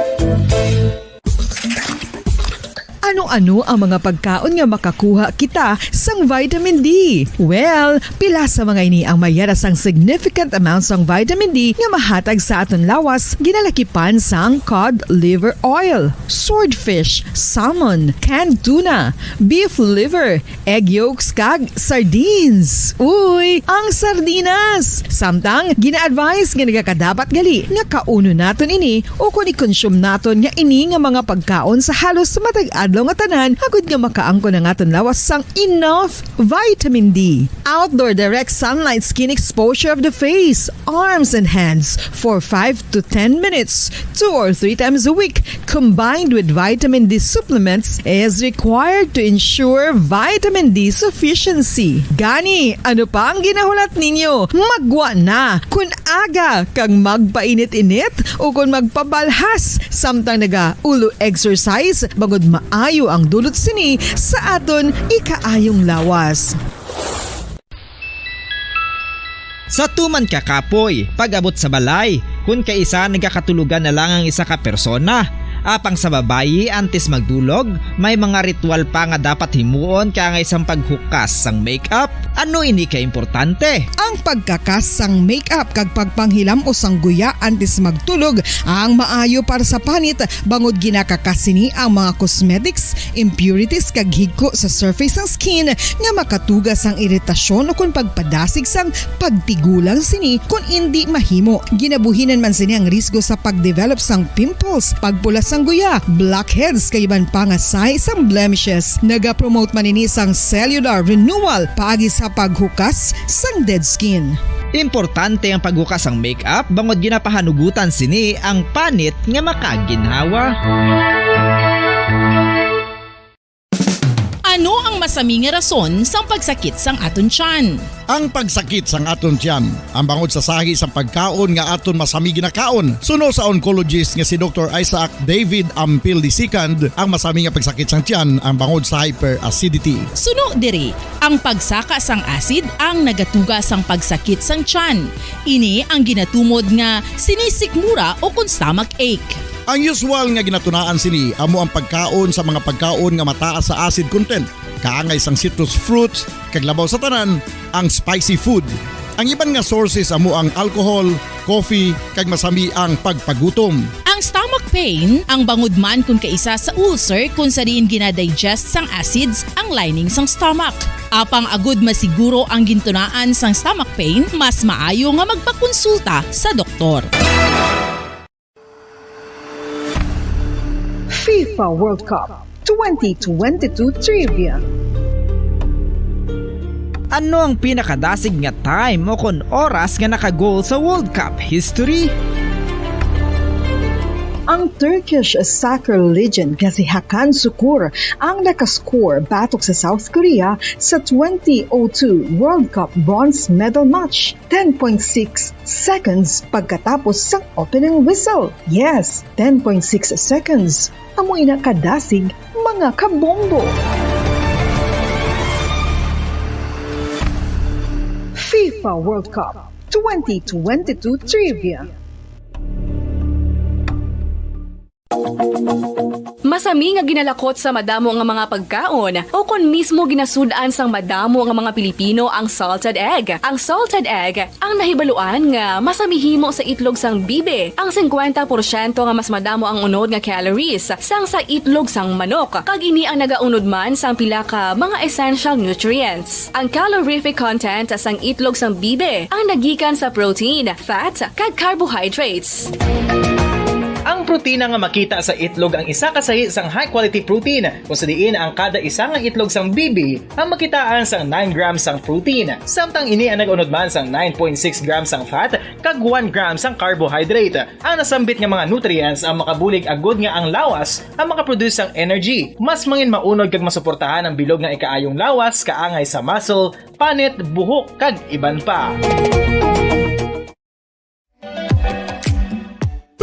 Ano-ano ang mga pagkaon nga makakuha kita sang vitamin D? Well, pila sa mga ini ang mayara sang significant amount sang vitamin D nga mahatag sa aton lawas, ginalakipan sang cod liver oil, swordfish, salmon, canned tuna, beef liver, egg yolks, kag sardines. Uy, ang sardinas! Samtang, gina-advise nga nagakadapat gali nga kaunon naton ini o kon i-consume naton nga ini nga mga pagkaon sa halos matag adlaw nga tanan, agud nga makaangkon ang aton lawas sang enough vitamin D. Outdoor direct sunlight skin exposure of the face, arms, and hands for five to ten minutes, two or three times a week, combined with vitamin D supplements, is required to ensure vitamin D sufficiency. Gani, ano pa ang ginahulat ninyo? Maggwa na! Kon aga kag magpainit-init o kon magpabalhas samtang naga-ulo exercise, bangod maayo ang dulot sini sa aton ikaayong lawas. Sa tuman ka kapoy, pag-abot sa balay, Kun kaisa nagakatulogan na lang ang isa ka persona. Apang sa babayi, antes magdulog, may mga ritual pa nga dapat himuon kaangay sang paghukas sang makeup. Ano ini ka importante? Ang pagkakas sang makeup kag pagpanghilam-os sang guya antes magtulog ang maayo para sa panit, bangod ginakakas sini ang mga cosmetics, impurities kag higko sa surface sang skin nga makatuga sang iritasyon ukon pagpadasig sang pagtigulang sini kon indi mahimo. Ginabuhinan man sini ang risgo sa pagdevelop sang pimples, pagpula sang guya, blackheads kag iban pa nga sign sang blemishes. Nagapromote man ini sang cellular renewal paagi sa paghukas sang dead skin. Importante ang paghukas sang makeup bangod ginapahanugutan sini ang panit nga makaginhawa. Ano ang masami nga rason sang pagsakit sang aton tiyan? Ang pagsakit sang aton tiyan, ang bangod sa sahi sang pagkaon nga aton masami ginakaon. Suno sa oncologist nga si Doktor Isaac David Ampil the second, ang masami nga pagsakit sang tiyan ang bangod sa hyperacidity. Suno diri, ang pagsaka sang acid ang nagatuga sang pagsakit sang tiyan. Ini ang ginatumod nga sinisikmura o kon stomach ache. Ang usual nga ginatunaan sini amo ang pagkaon sa mga pagkaon nga mataas sa acid content, kaangay sang citrus fruits, kag labaw sa tanan, ang spicy food. Ang iban nga sources amo ang alcohol, coffee, kag masami ang pagpagutom. Ang stomach pain, ang bangod man kon kaisa sa ulcer kon sa diin ginadigest sang acids ang lining sang stomach. Apang agud masiguro ang gintunaan sang stomach pain, mas maayo nga magpakonsulta sa doktor. FIFA World Cup twenty twenty-two Trivia. Ano ang pinakadasig nga time o kon oras nga naka-goal sa World Cup history? Ang Turkish soccer legend nga si Hakan Sukur ang nakascore batok sa South Korea sa twenty oh two World Cup bronze medal match, ten point six seconds pagkatapos sang opening whistle. Yes, ten point six seconds. Amo ina kadasig, mga kabombo. FIFA World Cup twenty twenty-two Trivia. Masami nga ginalakot sa madamo nga mga pagkaon, o kon mismo ginasud-an sang madamo nga mga Pilipino ang salted egg. Ang salted egg ang nahibaluan nga masami himo sa itlog sang bibi, ang singkwenta porsyento nga mas madamo ang unod nga calories sang sa itlog sang manok, kag ini ang nagaunod man sang pila ka mga essential nutrients. Ang calorific content sang itlog sang bibi ang nagikan sa protein, fat, kag carbohydrates. Ang protina nga makita sa itlog ang isa ka sahi sang high-quality protein, kung sa diin ang kada isa nga itlog sang bibi ang makitaan sang nine grams sang protein, samtang ini ang nag-unod man sang nine point six grams sang fat kag one gram sang carbohydrate. Ang nasambit nga mga nutrients ang makabulig agud nga ang lawas ang makaproduce sang energy. Mas mangin maunod kag masuportahan ang bilog nga ikaayong lawas kaangay sa muscle, panit, buhok, kag iban pa.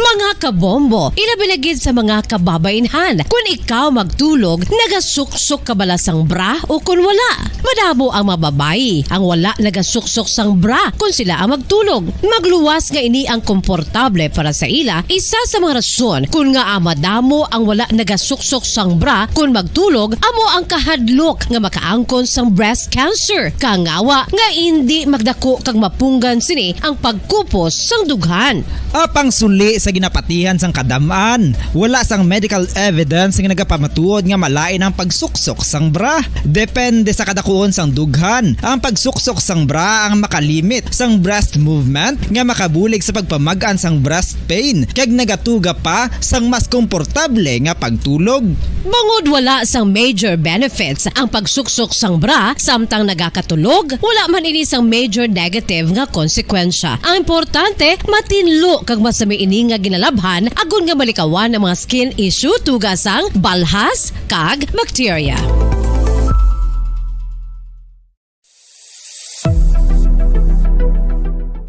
Mga kabombo, ilabi na gid sa mga kababainhan, kun ikaw magtulog, nagasuksok ka bala sang bra o kun wala? Madamo ang mga babayi ang wala nagasuksok sang bra kun sila ang magtulog. Magluwas nga ini ang komportable para sa ila, isa sa mga rason kun ngaa madamo ang wala nagasuksok sang bra kun magtulog amo ang kahadlok nga makaangkon sang breast cancer. Kangawa nga indi magdako kag mapunggan sini ang pagkupos sang dughan. Apang suli sa ginapatihan sang kadam-an, wala sang medical evidence nga nagapamatuod nga malain ang pagsuksok sang bra. Depende sa kadakuon sang dughan, ang pagsuksok sang bra ang makalimit sang breast movement nga makabulig sa pagpamag-an sang breast pain kag nagatuga pa sang mas komportable nga pagtulog. Bangod wala sang major benefits ang pagsuksok sang bra samtang nagakatulog, wala man ini sang major negative nga konsekwensya. Ang importante, matinlo kag masami ini nga ginalabhan agod nga malikawan ang mga skin issue tuga sang balhas kag bakterya.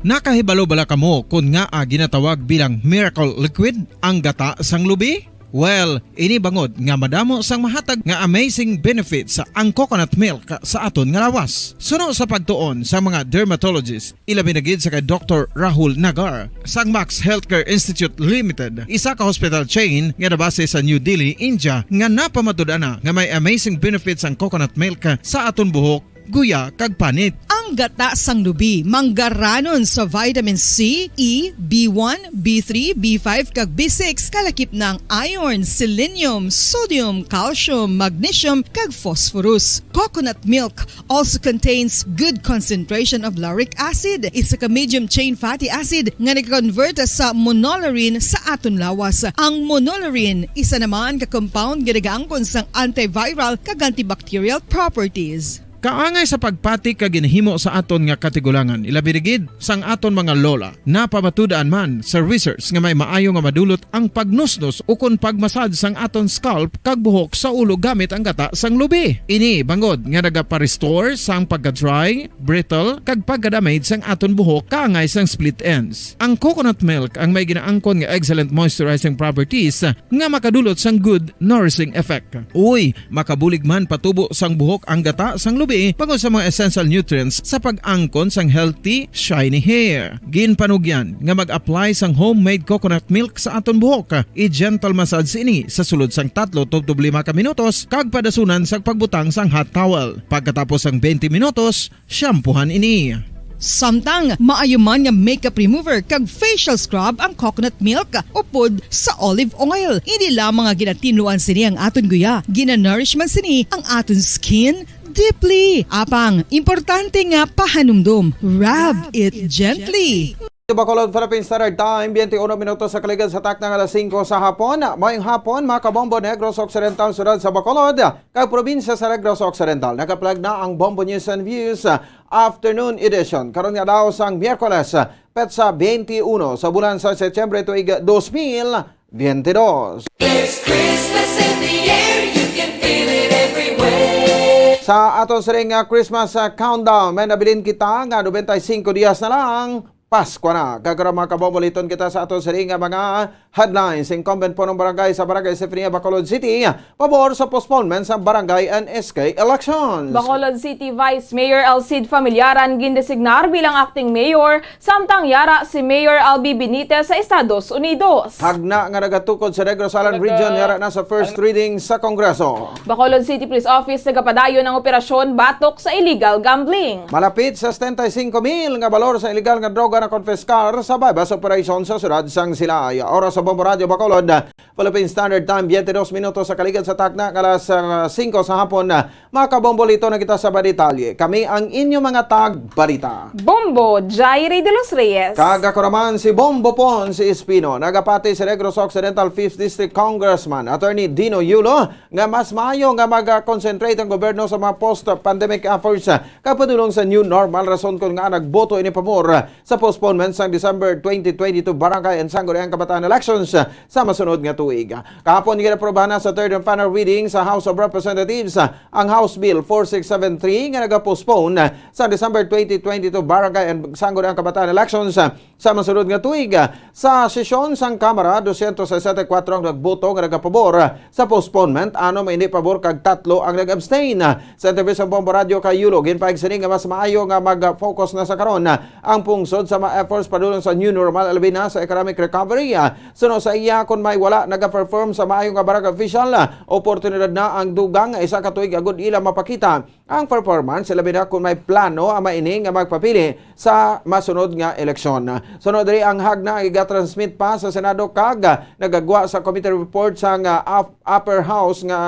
Nakahibalo bala kamo kon ngaa ginatawag bilang miracle liquid ang gata sang lubi? Well, ini bangod nga madamo sang mahatag nga amazing benefits ang coconut milk sa aton nga lawas. Suno sa pagtuon sa mga dermatologist, ilabi na gid sa kay Doktor Rahul Nagar sang Max Healthcare Institute Limited, isa ka hospital chain nga nabase sa New Delhi, India, nga napamatud-an na nga may amazing benefits ang coconut milk sa aton buhok, guya, kag panit. Ang gata sang lubi manggaranon sa vitamin C, E, B one, B three, B five, kag B six, kalakip na ang iron, selenium, sodium, calcium, magnesium, kag phosphorus. Coconut milk also contains good concentration of lauric acid, isa ka medium chain fatty acid nga nag-convert sa monolaurin sa aton lawas. Ang monolaurin, isa naman ka compound nga nagaangkon sang antiviral kag antibacterial properties. Kaangay sa pagpati kag ginhimo sa aton nga katigulangan, ilabi na gid sang aton mga lola. Napamatud-an man sa research nga may maayo nga madulot ang pagnusnos ukon pag-massage sang aton scalp kag buhok sa ulo gamit ang gata sang lubi. Ini bangod nga nagapa-restore sang pagka-dry, brittle, kag pagka-damage sang aton buhok kaangay sang split ends. Ang coconut milk ang may ginaangkon nga excellent moisturizing properties nga makadulot sang good nourishing effect. Uy, makabulig man patubo sang buhok ang gata sang lubi bangod sa mga essential nutrients sa pag-angkon sang healthy, shiny hair. Ginpanugyan nga mag-apply sang homemade coconut milk sa aton buhok. I-gentle massage ini sa sulod sang tatlo tubtob lima ka minutos kag padasunan sang pagbutang sang hot towel. Pagkatapos sang twenty minutos, shampoohan ini. Samtang maayo man nga makeup remover kag facial scrub ang coconut milk upod sa olive oil. Hindi lamang nga ginatinluan sini ang aton guya, ginanourish man sini ang aton skin deeply. Apang, importante nga pahanumdom, rub it gently. Bacolod, Philippine Standard Time, twenty-one minutos sa kaligad sa takna nga alas singko sa hapon. Mayong hapon, mga kabombo, Negros Occidental, siyudad sa Bacolod, kag probinsya sa Negros Occidental. Nagaplag na ang Bombo News and Views, ah, Afternoon Edition. Karon nga daw sang Miyerkules, ah, petsa twenty-one sa bulan sa Setyembre tuig dos mil twenty-dos. There's Christmas in the air, you can feel it everywhere. Sa aton siring nga Christmas, ah, countdown, may nabilin kita nga nobenta y singko dias na lang, Pasko na. Kag karon, mga kabombo, liton kita sa aton siring nga mga headlines. Incumbent punong barangay sa Barangay Sifrinia, Bacolod City, pabor sa postponement sa barangay and S K elections. Bacolod City Vice Mayor Alcid Familiaran gindesignar bilang acting mayor, samtang yara si Mayor Albi Benitez sa Estados Unidos. Hagna nga nagatukod sa Negros Island Region, yara na sa first reading sa Kongreso. Bacolod City Police Office nagapadayon ang operasyon batok sa illegal gambling. Malapit sa setenta y cinco mil nga balor sa illegal nga droga na konfiskar sa buy-bust operation sa siyudad sang Silay. Oras sa Bombo Radyo Bacolod, Philippine Standard Time, twenty-dos minutos sa kaligad sa takna nga alas, ah, singko sa hapon. Mga kabombo, liton na kita sa mga detalye. Kami ang inyo mga tagbalita. Bombo, Jairi de los Reyes. Kag ako naman si Bombo Pon, si Espino. Nagapati si Negros Occidental Fifth District Congressman Attorney Dino Yulo nga mas maayo nga mag-concentrate ang gobyerno sa mga post-pandemic efforts, ah, kag padulong sa new normal, rason kon ngaa nagboto ini pabor, ah, sa postponement sang December twenty twenty-two Barangay and Sangguniang Kabataan elections, ah, sa masunod nga tuig. Kahapon, ginaprobahan na sa third and final reading sa House of Representatives, ah, ang House Bill four six seven three nga nagapostpone, ah, sa December twenty twenty-two Barangay and Sangguniang Kabataan elections, ah, sa masunod nga tuig. Sa sesyon sang Kamara, dosyentos sesenta y kuwatro ang nagboto nga nagapabor sa postponement, anom ang indi pabor kag tatlo ang nag-abstain. Sa interview sa Bombo Radyo kay Yulo, ginpahayag sini nga mas maayo nga mag-focus na sa karon ang pungsod sa mga efforts padulong sa new normal, labi na sa economic recovery. Suno sa iya, kon may wala nagaperform sa maayo nga barangay official, oportunidad na ang dugang nga isa ka tuig agud ila mapakita ang performance, labi na kon may plano ang mga ini nga magpapili sa masunod nga eleksyon. Sunod diri, ang hagna igatransmit pa sa Senado kag nagagwa sa committee report sang, ah, up-, upper house nga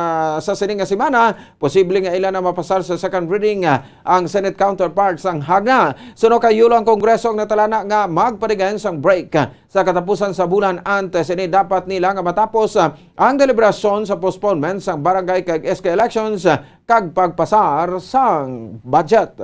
sa sini nga semana, posible nga ila na mapasar sa second reading, ah, ang Senate counterpart sang hagna. Suno kay Yulo, ang Kongreso ang natalana nga magpadayon sang break sa katapusan sa bulan. Antes ini, dapat nila nga matapos, ah, ang deliberasyon sa postponement sang barangay kag S K elections, ah, kag pagpasar sang budget.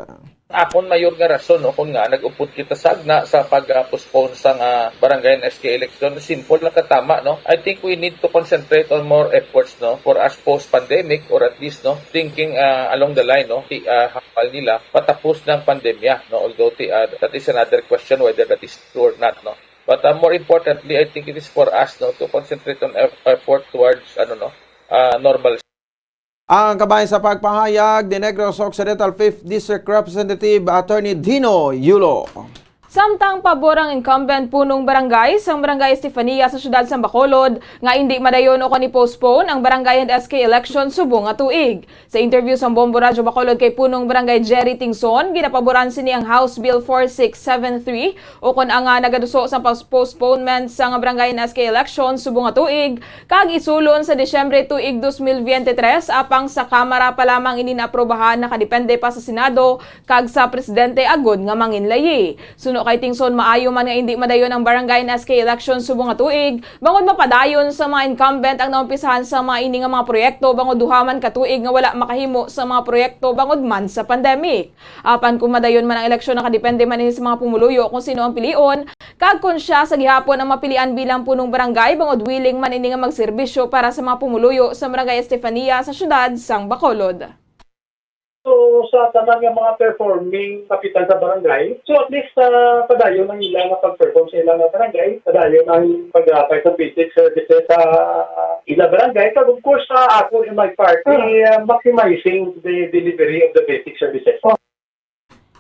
Akon mayor nga rason, no, kung nga nag-upod kita sa hagna sa pag-postpone sa nga barangay and S K election, simple lang katama, no? I think we need to concentrate on more efforts, no, for us post-pandemic, or at least, no, thinking, ah, along the line, no, ti, ah, hambal nila, patapos ng pandemya, no, although ti, ah, that is another question whether that is true or not, no. But, uh, more importantly, I think it is for us, no, to concentrate on eff-, effort towards, ano, no, uh, normal. Ang kabahin sa pagpahayag ni Negros Occidental Fifth District Representative Attorney Dino Yulo. Samtang pabor ang incumbent punong barangay sang Barangay Estefania sa siyudad sang Bacolod nga indi madayon o kon i-postpone ang barangay and S K election subong nga tuig. Sa interview sang Bombo Radyo Bacolod kay Punong Barangay Jerry Tingson, ginapaboran sini ang House Bill four six seven three o kon ang, ah, nagaduso sa pos-, postponement sang barangay and S K election subong nga tuig, kag isulon sa Disyembre tuig dos mil biyente tres, apang sa Kamara pa lamang ini naaprubahan, nakadepende pa sa Senado kag sa Presidente agod nga manginlayi. Suno kay Tingson, maayo man nga indi madayon ang barangay and S K election subong nga tuig, bangod mapadayon sa mga incumbent ang naumpisahan sa mga ini nga mga proyekto, bangod duha man ka tuig nga wala makahimo sa mga proyekto bangod man sa pandemic. Apan kung madayon man ang eleksyon, nakadepende man ini sa mga pumuluyo kung sino ang pilion, kag kon sia sa gihapon ang mapilian bilang punong barangay, bangod willing man ini nga magserbisyo para sa mga pumuluyo sa Barangay Estefania sa siyudad sang Bacolod. So, sa tanan nga mga performing kapitan sa barangay, so at least, ah, padayon ang ila nga pag-perform sa ila nga barangay, padayon ang pag-apply sa basic services sa ila barangay, kag of course, sa ako in my part, i, ah, maximizing the delivery of the basic services.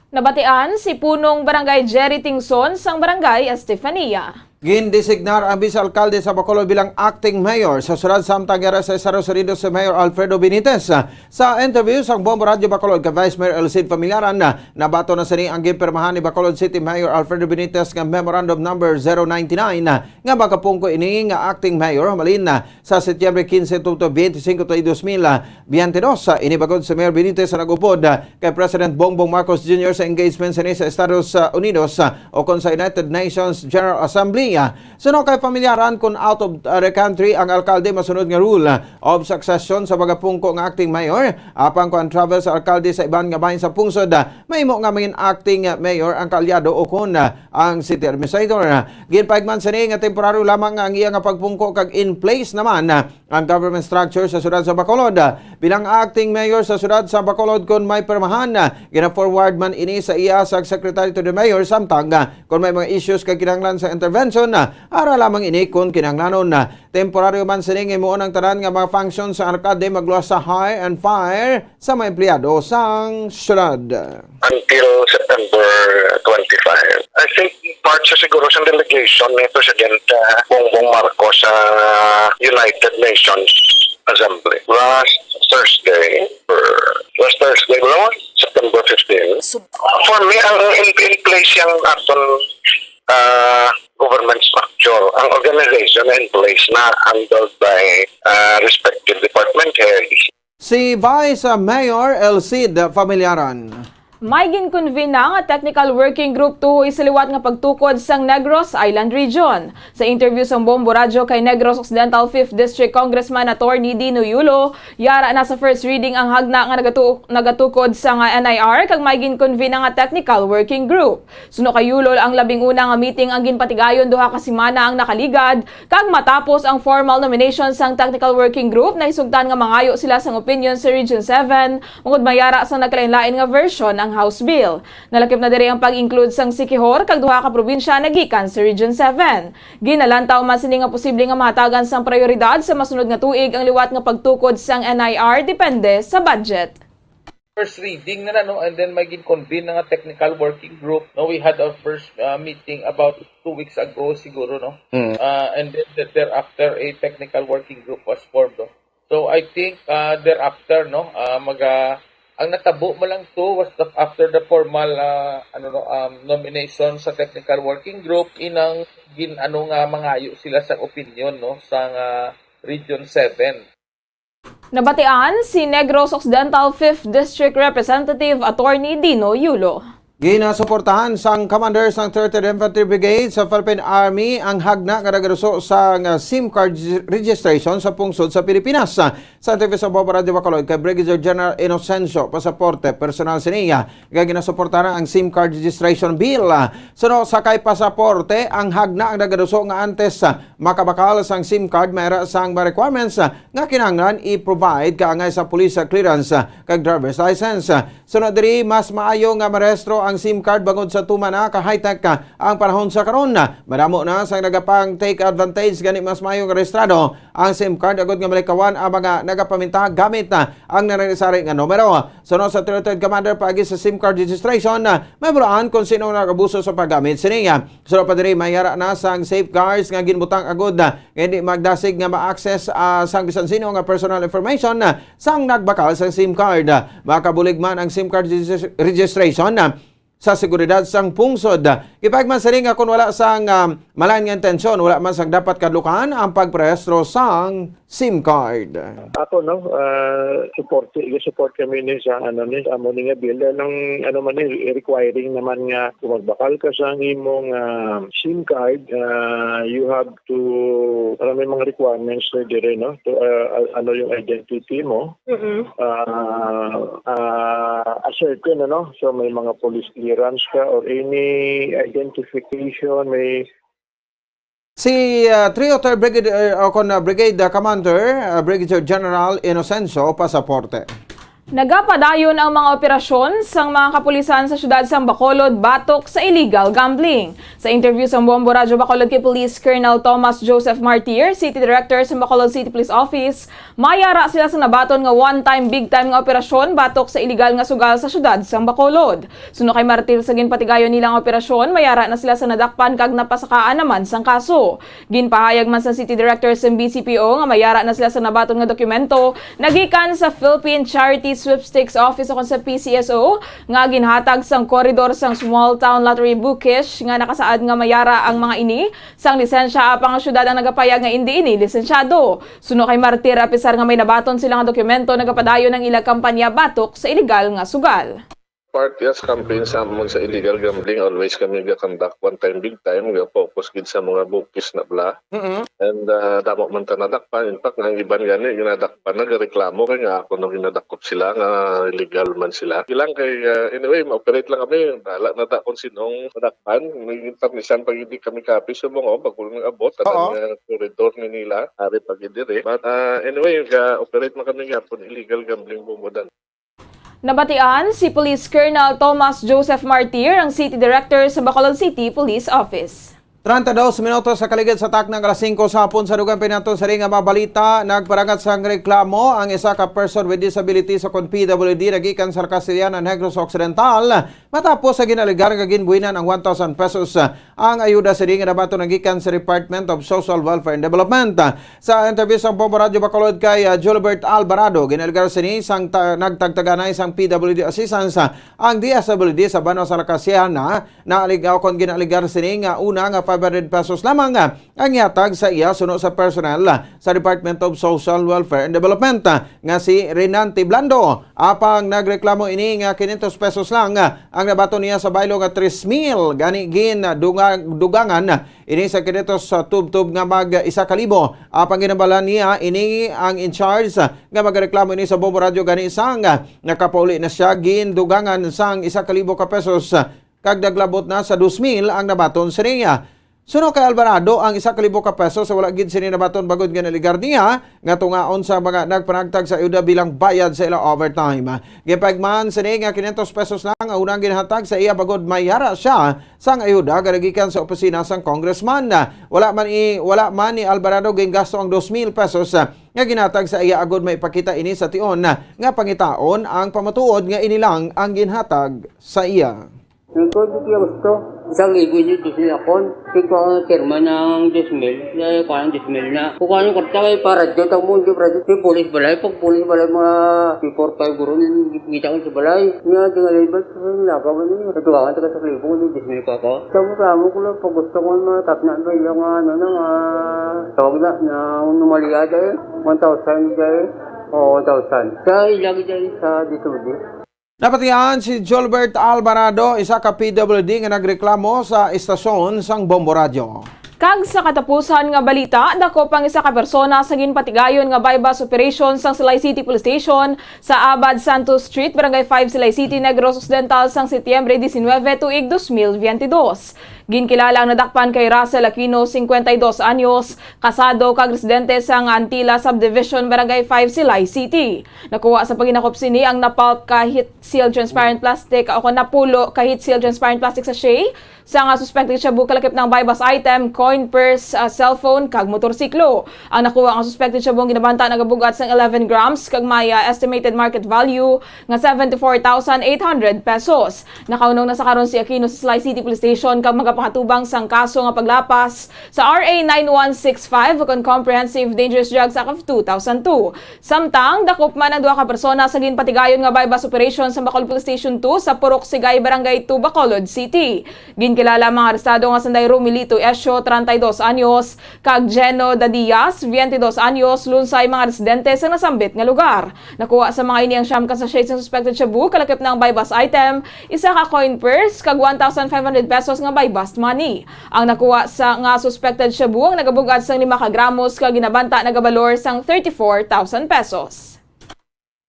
Nabatian si Punong Barangay Jerry Tingson sang Barangay Estefania. Gindesignar ang Vice Alkalde sa Bacolod bilang acting mayor sa siyudad, samtang yara sa Estados Unidos si Mayor Alfredo Benitez. Sa interview sang Bombo Radyo Bacolod kay Vice Mayor Elcid Familiaran, nabaton na sini ang ginpirmahan ni Bacolod City Mayor Alfredo Benitez nga Memorandum Number zero ninety-nine nga magapungko ini nga acting mayor halin sa Setyembre quince, tuto twenty-cinco, dos mil veinte dos. Ini bangod si Mayor Benitez ang nag-upod kay President Bongbong Marcos Junior sa engagement sini sa Estados Unidos, ah, o kon sa United Nations General Assembly. Ah, suno kay Familiaran, kon out of, ah, the country ang alkalde, masunod nga rule, ah, of succession sa magapungko nga acting mayor, apang kon travel sa alkalde sa iban nga bahin sa pungsod, ah, mahimo nga mangin acting, ah, mayor ang kaalyado o kon, ah, ang city administrator. Ah, ginpahigman sini nga temporaryo lamang ang iya nga pagpungko kag in place naman, ah, ang government structure sa siyudad sa Bacolod. Bilang acting mayor sa siyudad sa Bacolod, kon may pirmahan, gina-forward man ini sa iya sa secretary to the mayor, samtang, ah, kon may mga issues kag kinahanglan sa intervention, ah, ara lamang ini kon kinahanglanon. Temporaryo man sining himuon ang tanan nga mga functions sa alkalde, magluwas sa hire and fire sa mga empleyado sang siyudad. Until September twenty-five. I think part sa siguro sa delegation ni President, ah, Bongbong Marcos sa United Nations Assembly last Thursday, or last Thursday, wala mo? September fifteen. For me, ang in, in place yang aton, ah, government structure, ang organization na in place na handled by, ah, respective department heads. Si Vice Mayor Elcid Familiaran. May gin-convene na nga technical working group tuhoy sa liwat nga pagtukod sang Negros Island Region. Sa interview sang Bombo Radyo kay Negros Occidental Fifth District Congressman Attorney Dino Yulo, yara na sa first reading ang hagna nga nagatu-, nagatukod sang N I R, kag may gin-convene na nga technical working group. Suno kay Yulo, ang labing una nga meeting ang ginpatigayon duha ka semana ang nakaligad, kag matapos ang formal nomination sang technical working group, nahisugtan nga mangayo sila sang opinion sa Region seven, bangod mayara sang nagkalainlain nga version ang House Bill. Nalakip na diri ang pag-include sang Siquijor kag duha ka probinsya nga gikan sa Region seven. Ginalantaw man sini nga posible nga mahatagan sang prayoridad sa masunod nga tuig ang liwat nga pagtukod sang N I R depende sa budget. First reading na na, no? And then may gin-convene na nga technical working group. No, we had our first, uh, meeting about two weeks ago siguro, no? Mm. Uh, and then th-, thereafter, a technical working group was formed, no? So I think, uh, thereafter, no, uh, maga-, ang natabo mo lang to was the, after the formal, uh, ano, no, um, nomination sa technical working group, inang gin-, ano nga, mangayo sila sa opinion, no, sa, uh, Region seven. Nabatian si Negros Occidental Fifth District Representative Attorney Dino Yulo. Ginasuportahan sang commander sang Third Infantry Brigade sa Philippine Army ang hagna nga nagaduso sang SIM card registration sa pungsod sa Pilipinas. Sa interview sa Bombo Radyo Bacolod kay Brigadier General Inocencio Pasaporte, personal siniya nga ginasuportahan ang SIM card registration bill. Suno sa kay Pasaporte, ang hagna ang nagaduso nga antes makabakal sang SIM card, mayra sang mga requirements nga kinahanglan i-provide kaangay sa police clearance kag driver's license. Suno diri, mas maayo nga marehistro ang SIM card bangod sa tuman na ka high-tech, ah, ang panahon sa karon. Madamo na sang nagapang take advantage gani mas maayo nga rehistrado ang SIM card agod nga malikawan ang mga nagapaminta gamit, ah, ang nanari-sari nga numero. Suno sa Third Commander paagi sa SIM card registration, ah, may bulaan kung sino ang nag-abuso sa paggamit sini. Suno pa diri, may ara na sang safeguards nga ginbutang agod, ah, nga hindi magdasig nga ma-access, ah, sang bisan sino nga personal information, ah, sang nagbakal sang SIM card. Ah, makabulig man ang SIM card regis-, registration, ah, sa seguridad sang pungsod. Gipahayag man sini nga kon wala sang, ah, malain nga intensyon, wala man sang dapat kadlukan ang pagparehistro sang SIM card. Ako, no, ah, support, support kami ni sa, ano, ni, amo ni nga bill. Dahil ang, ano man ni, requiring naman nga kung magbakal ka sa imong, ah, SIM card, ah, you have to, parang may mga requirements na dire, no? To, ah, ah, ano yung identity mo? Mm-mm. Ah, ah, ascertain, ano? So, may mga police clearance ka or any identification, may Si, ah, three oh three Brigade, ah, o kon, ah, Brigade, ah, Commander, ah, Brigadier General Inocencio Pasaporte. Nagapadayon ang mga operasyon sang mga kapulisan sa siyudad sang Bacolod batok sa illegal gambling. Sa interview sang Bombo Radyo Bacolod kay Police Colonel Thomas Joseph Martir, City Director sa Bacolod City Police Office, may ara sila sa nabaton nga one time big time nga operasyon batok sa illegal nga sugal sa siyudad sang Bacolod. Suno kay Martir, sa ginpatigayon nila nga operasyon, may ara na sila sa nadakpan kag napasakaan naman sang kaso. Ginpahayag man sa City Director sang B C P O nga may ara na sila sa nabaton nga dokumento nagikan sa Philippine Charity Sweepstakes Office o kon sa P C S O nga ginhatag sang koridor sang Small Town Lottery Bookish nga nakasaad nga may ara ang mga ini sang lisensya, apang ang syudad ang nagapayag nga indi ini lisensyado. Suno kay Martir, apisar nga may nabaton sila nga dokumento, nagapadayon ang ila kampanya batok sa iligal nga sugal. Part, yes, campaign sa amon sa illegal gambling, always kami ga-conduct one time big time, ga-focus gid sa mga bookies na bala. Mm-mm. And, ah, damo man ta nadakpan. In fact, ang iban gani ginadakpan, nagareklamo kay nga ako nang ginadakop sila nga illegal man sila. Ilang kay, ah, anyway, ma-operate lang kami. Bahala na ta kung sinong madakpan. May internisan pag hindi kami kapi subong, oh, pag kulang abot, Oo. Ang, ah, corridor ni nila, ari pag diri. But, ah, anyway, ga-operate man kami gihapon, illegal gambling bumudan. Nabatian si Police Colonel Thomas Joseph Martir, ang City Director sa Bacolod City Police Office. Treinta y dos minutos sa kaligid sa takna nga alas singko sa hapon. Sa dugang pinato sa ring nga mga balita, nagparangat sang reklamo ang isa ka person with disability sa kon P W D nagikan sa Castellana, Negros Occidental, matapos sa ginaligar nga ginbuhinan ang one thousand pesos, ah, ang ayuda sa ring nga nabaton nagikan sa Department of Social Welfare and Development. Sa interview sa Bombo Radyo Bacolod kay, ah, Julbert Alvarado, ginaligar sini sang ta-, nagtagtaganay sang P W D assistance, ah, ang D S W D sa banwa sa Lacasia na naaligaw kon ginaligar sini nga una nga five hundred pesos lamang, ah, ang ihatag sa iya suno sa personnel, ah, sa Department of Social Welfare and Development, ah, nga si Renante Blando. Apang nagreklamo ini nga quinientos pesos lang, ah, ang nabaton niya sa baylo nga tres mil, gani gin, ah, dunga-, dugangan, ah, ini sa quinientos sa tubtob nga mag isa ka libo. Apang ginabala niya ini ang in charge, ah, nga magareklamo ini sa Bombo Radyo gani sang, ah, nakapauli na siya, gindugangan sang isa ka libo ka pesos, ah, kag naglabot na sa dos mil ang nabaton sa niya. Suno kay Alvarado, ang isa ka libo ka pesos sa wala gid sini nabaton bangod nga naligar niya nga tungaon sa mga nagpanagtag sa ayuda bilang bayad sa ila overtime. Gipagman sini nga quinientos pesos lang ang unang ginhatag sa iya bangod may ara siya sang ayuda nga nagikan sa opisina sang congressman. Wala man i-, wala man ni Alvarado gingasto ang dos mil pesos nga ginhatag sa iya agod maipakita ini sa tion nga pangitaon ang pamatuod nga ini lang ang ginhatag sa iya. Ikaw, di kaya gusto. Isang libo yun, dos mil akon. Ikaw ang pirma ng dos mil. Kaya ko ang dos mil na. Kung ano, kwarta, kaya para dyan, tamo, hindi para dyan. Yung pulis balay, pag pulis balay, mga three, four, five guro, yung kita ko sa balay. Nga, di nga libat, yung lakaw, ano yun. Ito, ang taga sa libo, yung dos mil ko ako. Tamo, tamo ko lang, pag gusto ko, matap na, ba, yung, ano, na, ah, tawag na, na, numaliya, dahil, one thousand, dahil, o, one thousand. Sa ilang, dahil, sa D S W D. Napatian si Jolbert Alvarado, isa ka P W D nga nagreklamo sa estasyon sang Bombo Radyo. Kag sa katapusan nga balita, dakop ang isa ka persona sa ginpatigayon nga buy-bust operation sang Silay City Police Station sa Abad Santos Street, Barangay five, Silay City, Negros Occidental, sang Setyembre diecinuebe, tuig dos mil veintidós. Ginkilala ang nadakpan kay Russell Aquino, cincuenta y dos anyos, kasado kag residente sa Antila Subdivision, Barangay five, Silay City. Nakuha sa paghinakop sini ang napulp ka heat seal transparent plastic o kon napulo ka heat seal transparent plastic sachet, sa nga suspected shabu kalakip ng buy-bust item, coin purse, ah, cellphone, kag motorsiklo. Ang nakuha nga suspected shabu ang ginabanta nagabug-at sang eleven grams kag may, ah, estimated market value nga seventy-four thousand eight hundred pesos. Nakaunong na sa karon si Aquino sa Silay City Police Station kag magapangatubang sang kaso nga paglapas sa R A nine one six five o kon Comprehensive Dangerous Drugs Act of two thousand two. Samtang dakop man ang duha ka persona sa ginpatigayon nga buy-bust operation sa Bacolod Police Station two sa Purok Sigay, Barangay two, Bacolod City. Ginkilala ang mga arestado nga sanday Romilito Esio, treinta y dos anyos, kag Geno Dadias, veinte y dos anyos, lunsay mga residente sa nasambit nga lugar. Nakuha sa mga ini ang siyam ka sachet sang suspected shabu, kalakip na ang buy-bust item, isa ka coin purse, kag one thousand five hundred pesos nga buy-bust money. Ang nakuha sa nga suspected shabu ang nagabug-at sang lima ka gramos kag ginabanta nagabalor sang thirty-four thousand pesos.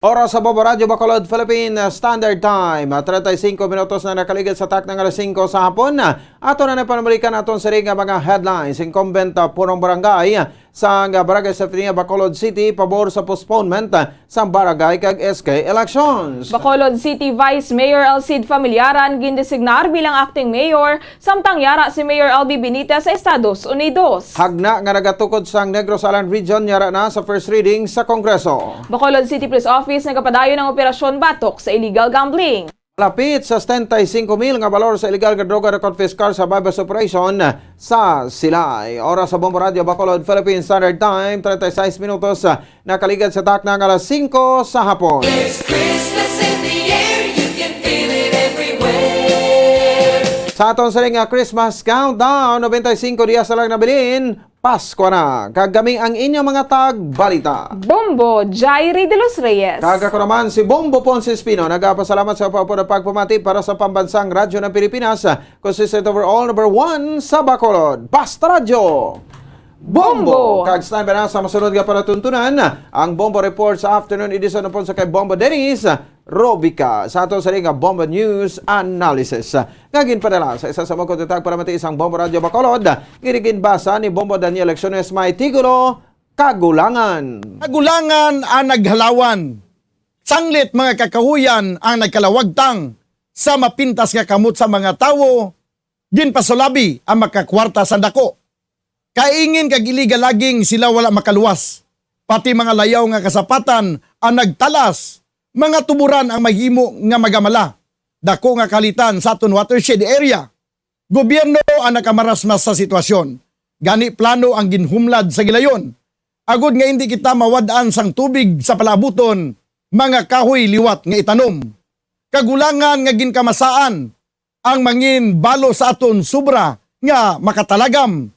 Oras sa Bombo Radyo Bacolod, Philippine Standard Time. Treinta y cinco minutos na nakaligid sa takna nga alas singko sa hapon. Ato na nagpanumalikan aton sini nga mga headlines. Incumbent, ah, punong barangay sang Barangay Safety nga Bacolod City pabor sa postponement, ah, sang barangay kag S K elections. Bacolod City Vice Mayor Alcid Familiaran gindesignar bilang acting mayor, samtang yara si Mayor L B Benitez sa Estados Unidos. Hagna nga nagatukod sang Negros Island Region yara na sa first reading sa Kongreso. Bacolod City Police Office nagapadayon ang operasyon batok sa illegal gambling. Lapit sa setenta y cinco mil nga balor sa illegal nga droga na konpiskar sa buy-bust operation sa Silay. Oras sa Bombo Radyo Bacolod, Philippine Standard Time, treinta y seis minutos, ah, nakaligad sa takna nga alas singko sa hapon. There's Christmas in the air, you can feel it everywhere. Sa aton sini nga Christmas countdown, noventa y cinco dias na lang nabilin, Pasko na. Kag kami ang inyong mga tagbalita. Bombo Jairi de los Reyes. Kag ako naman si Bombo Ponce Espino. Nagapasalamat sa pagpapamati para sa Pambansang Radyo ng Pilipinas, consistent overall, number one sa Bacolod. Basta Radyo! Bombo! Bombo! Kag standby na sa masunod nga palatuntunan, ang Bombo Report sa afternoon edition upon sa kay Bombo Dennis Robica sa ato sa nga Bombo News Analysis nga ginpadala sa isa sa mga kontratag para mati isang Bombo Radyo Bacolod. Giniginbasa ni Bombo Daniel Lecciones, may titulo, Kagulangan. Kagulangan ang naghalawan. Sanglit mga kakahuyan ang nagkalawagtang sa mapintas nga kamot sa mga tawo, ginpasulabi ang makakwarta sa dako. Kaingin kag iligal laging sila wala makaluwas. Pati mga layaw nga kasapatan ang nagtalas, mga tuburan ang mahimo nga magamala. Dako nga kalitan sa aton watershed area. Gobyerno ang nakamarasmas sa sitwasyon. Gani plano ang ginhumlad sa gilayon. Agod nga indi kita mawad-an sang tubig sa palaabuton, mga kahoy liwat nga itanom. Kagulangan nga ginkamasaan ang mangin balo sa aton sobra nga makatalagam.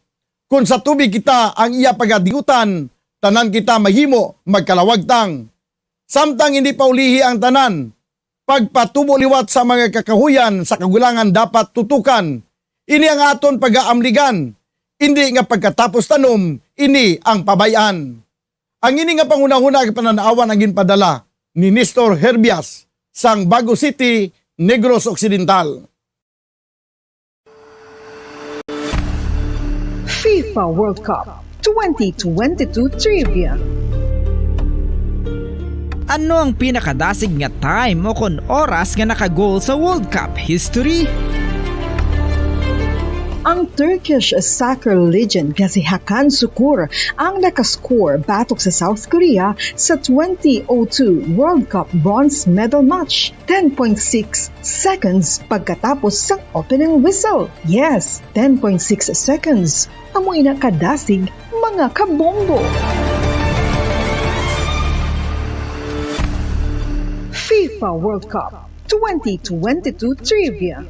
Kon sa tubig kita ang iya pagadingutan, tanan kita mahimo magkalawagtang. Samtang hindi pa ulihi ang tanan, pagpatubo liwat sa mga kakahuyan sa kagulangan dapat tutukan. Ini ang aton pagaamligan, indi nga pagkatapos tanom, ini ang pabay-an. Ang ini nga panghunahuna kag panan-awan ang ginpadala ni Nestor Herbias sang Bago City, Negros Occidental. FIFA World Cup twenty twenty-two Trivia. Ano ang pinakadasig nga time o kon oras nga naka-goal sa World Cup history? Ang Turkish soccer legend nga si Hakan Sukur ang nakascore batok sa South Korea sa twenty oh two World Cup bronze medal match, ten point six seconds pagkatapos sang opening whistle. Yes, ten point six seconds. Amo ina kadasig, mga kabombo. FIFA World Cup twenty twenty-two Trivia.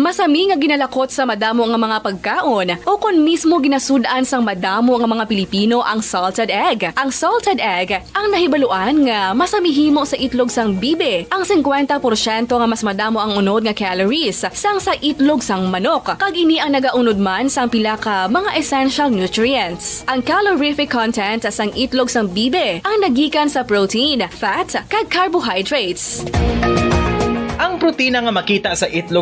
Masami nga ginalakot sa madamo nga mga pagkaon, o kon mismo ginasud-an sang madamo nga mga Pilipino ang salted egg. Ang salted egg ang nahibaluan nga masami himo sa itlog sang bibe, ang singkwenta porsyento nga mas madamo ang unod nga calories sang sa itlog sang manok, kag ini ang nagaunod man sang pila ka mga essential nutrients. Ang calorific content sang itlog sang bibe ang nagikan sa protein, fat, kag carbohydrates. Ang Tina nga makita sa itlog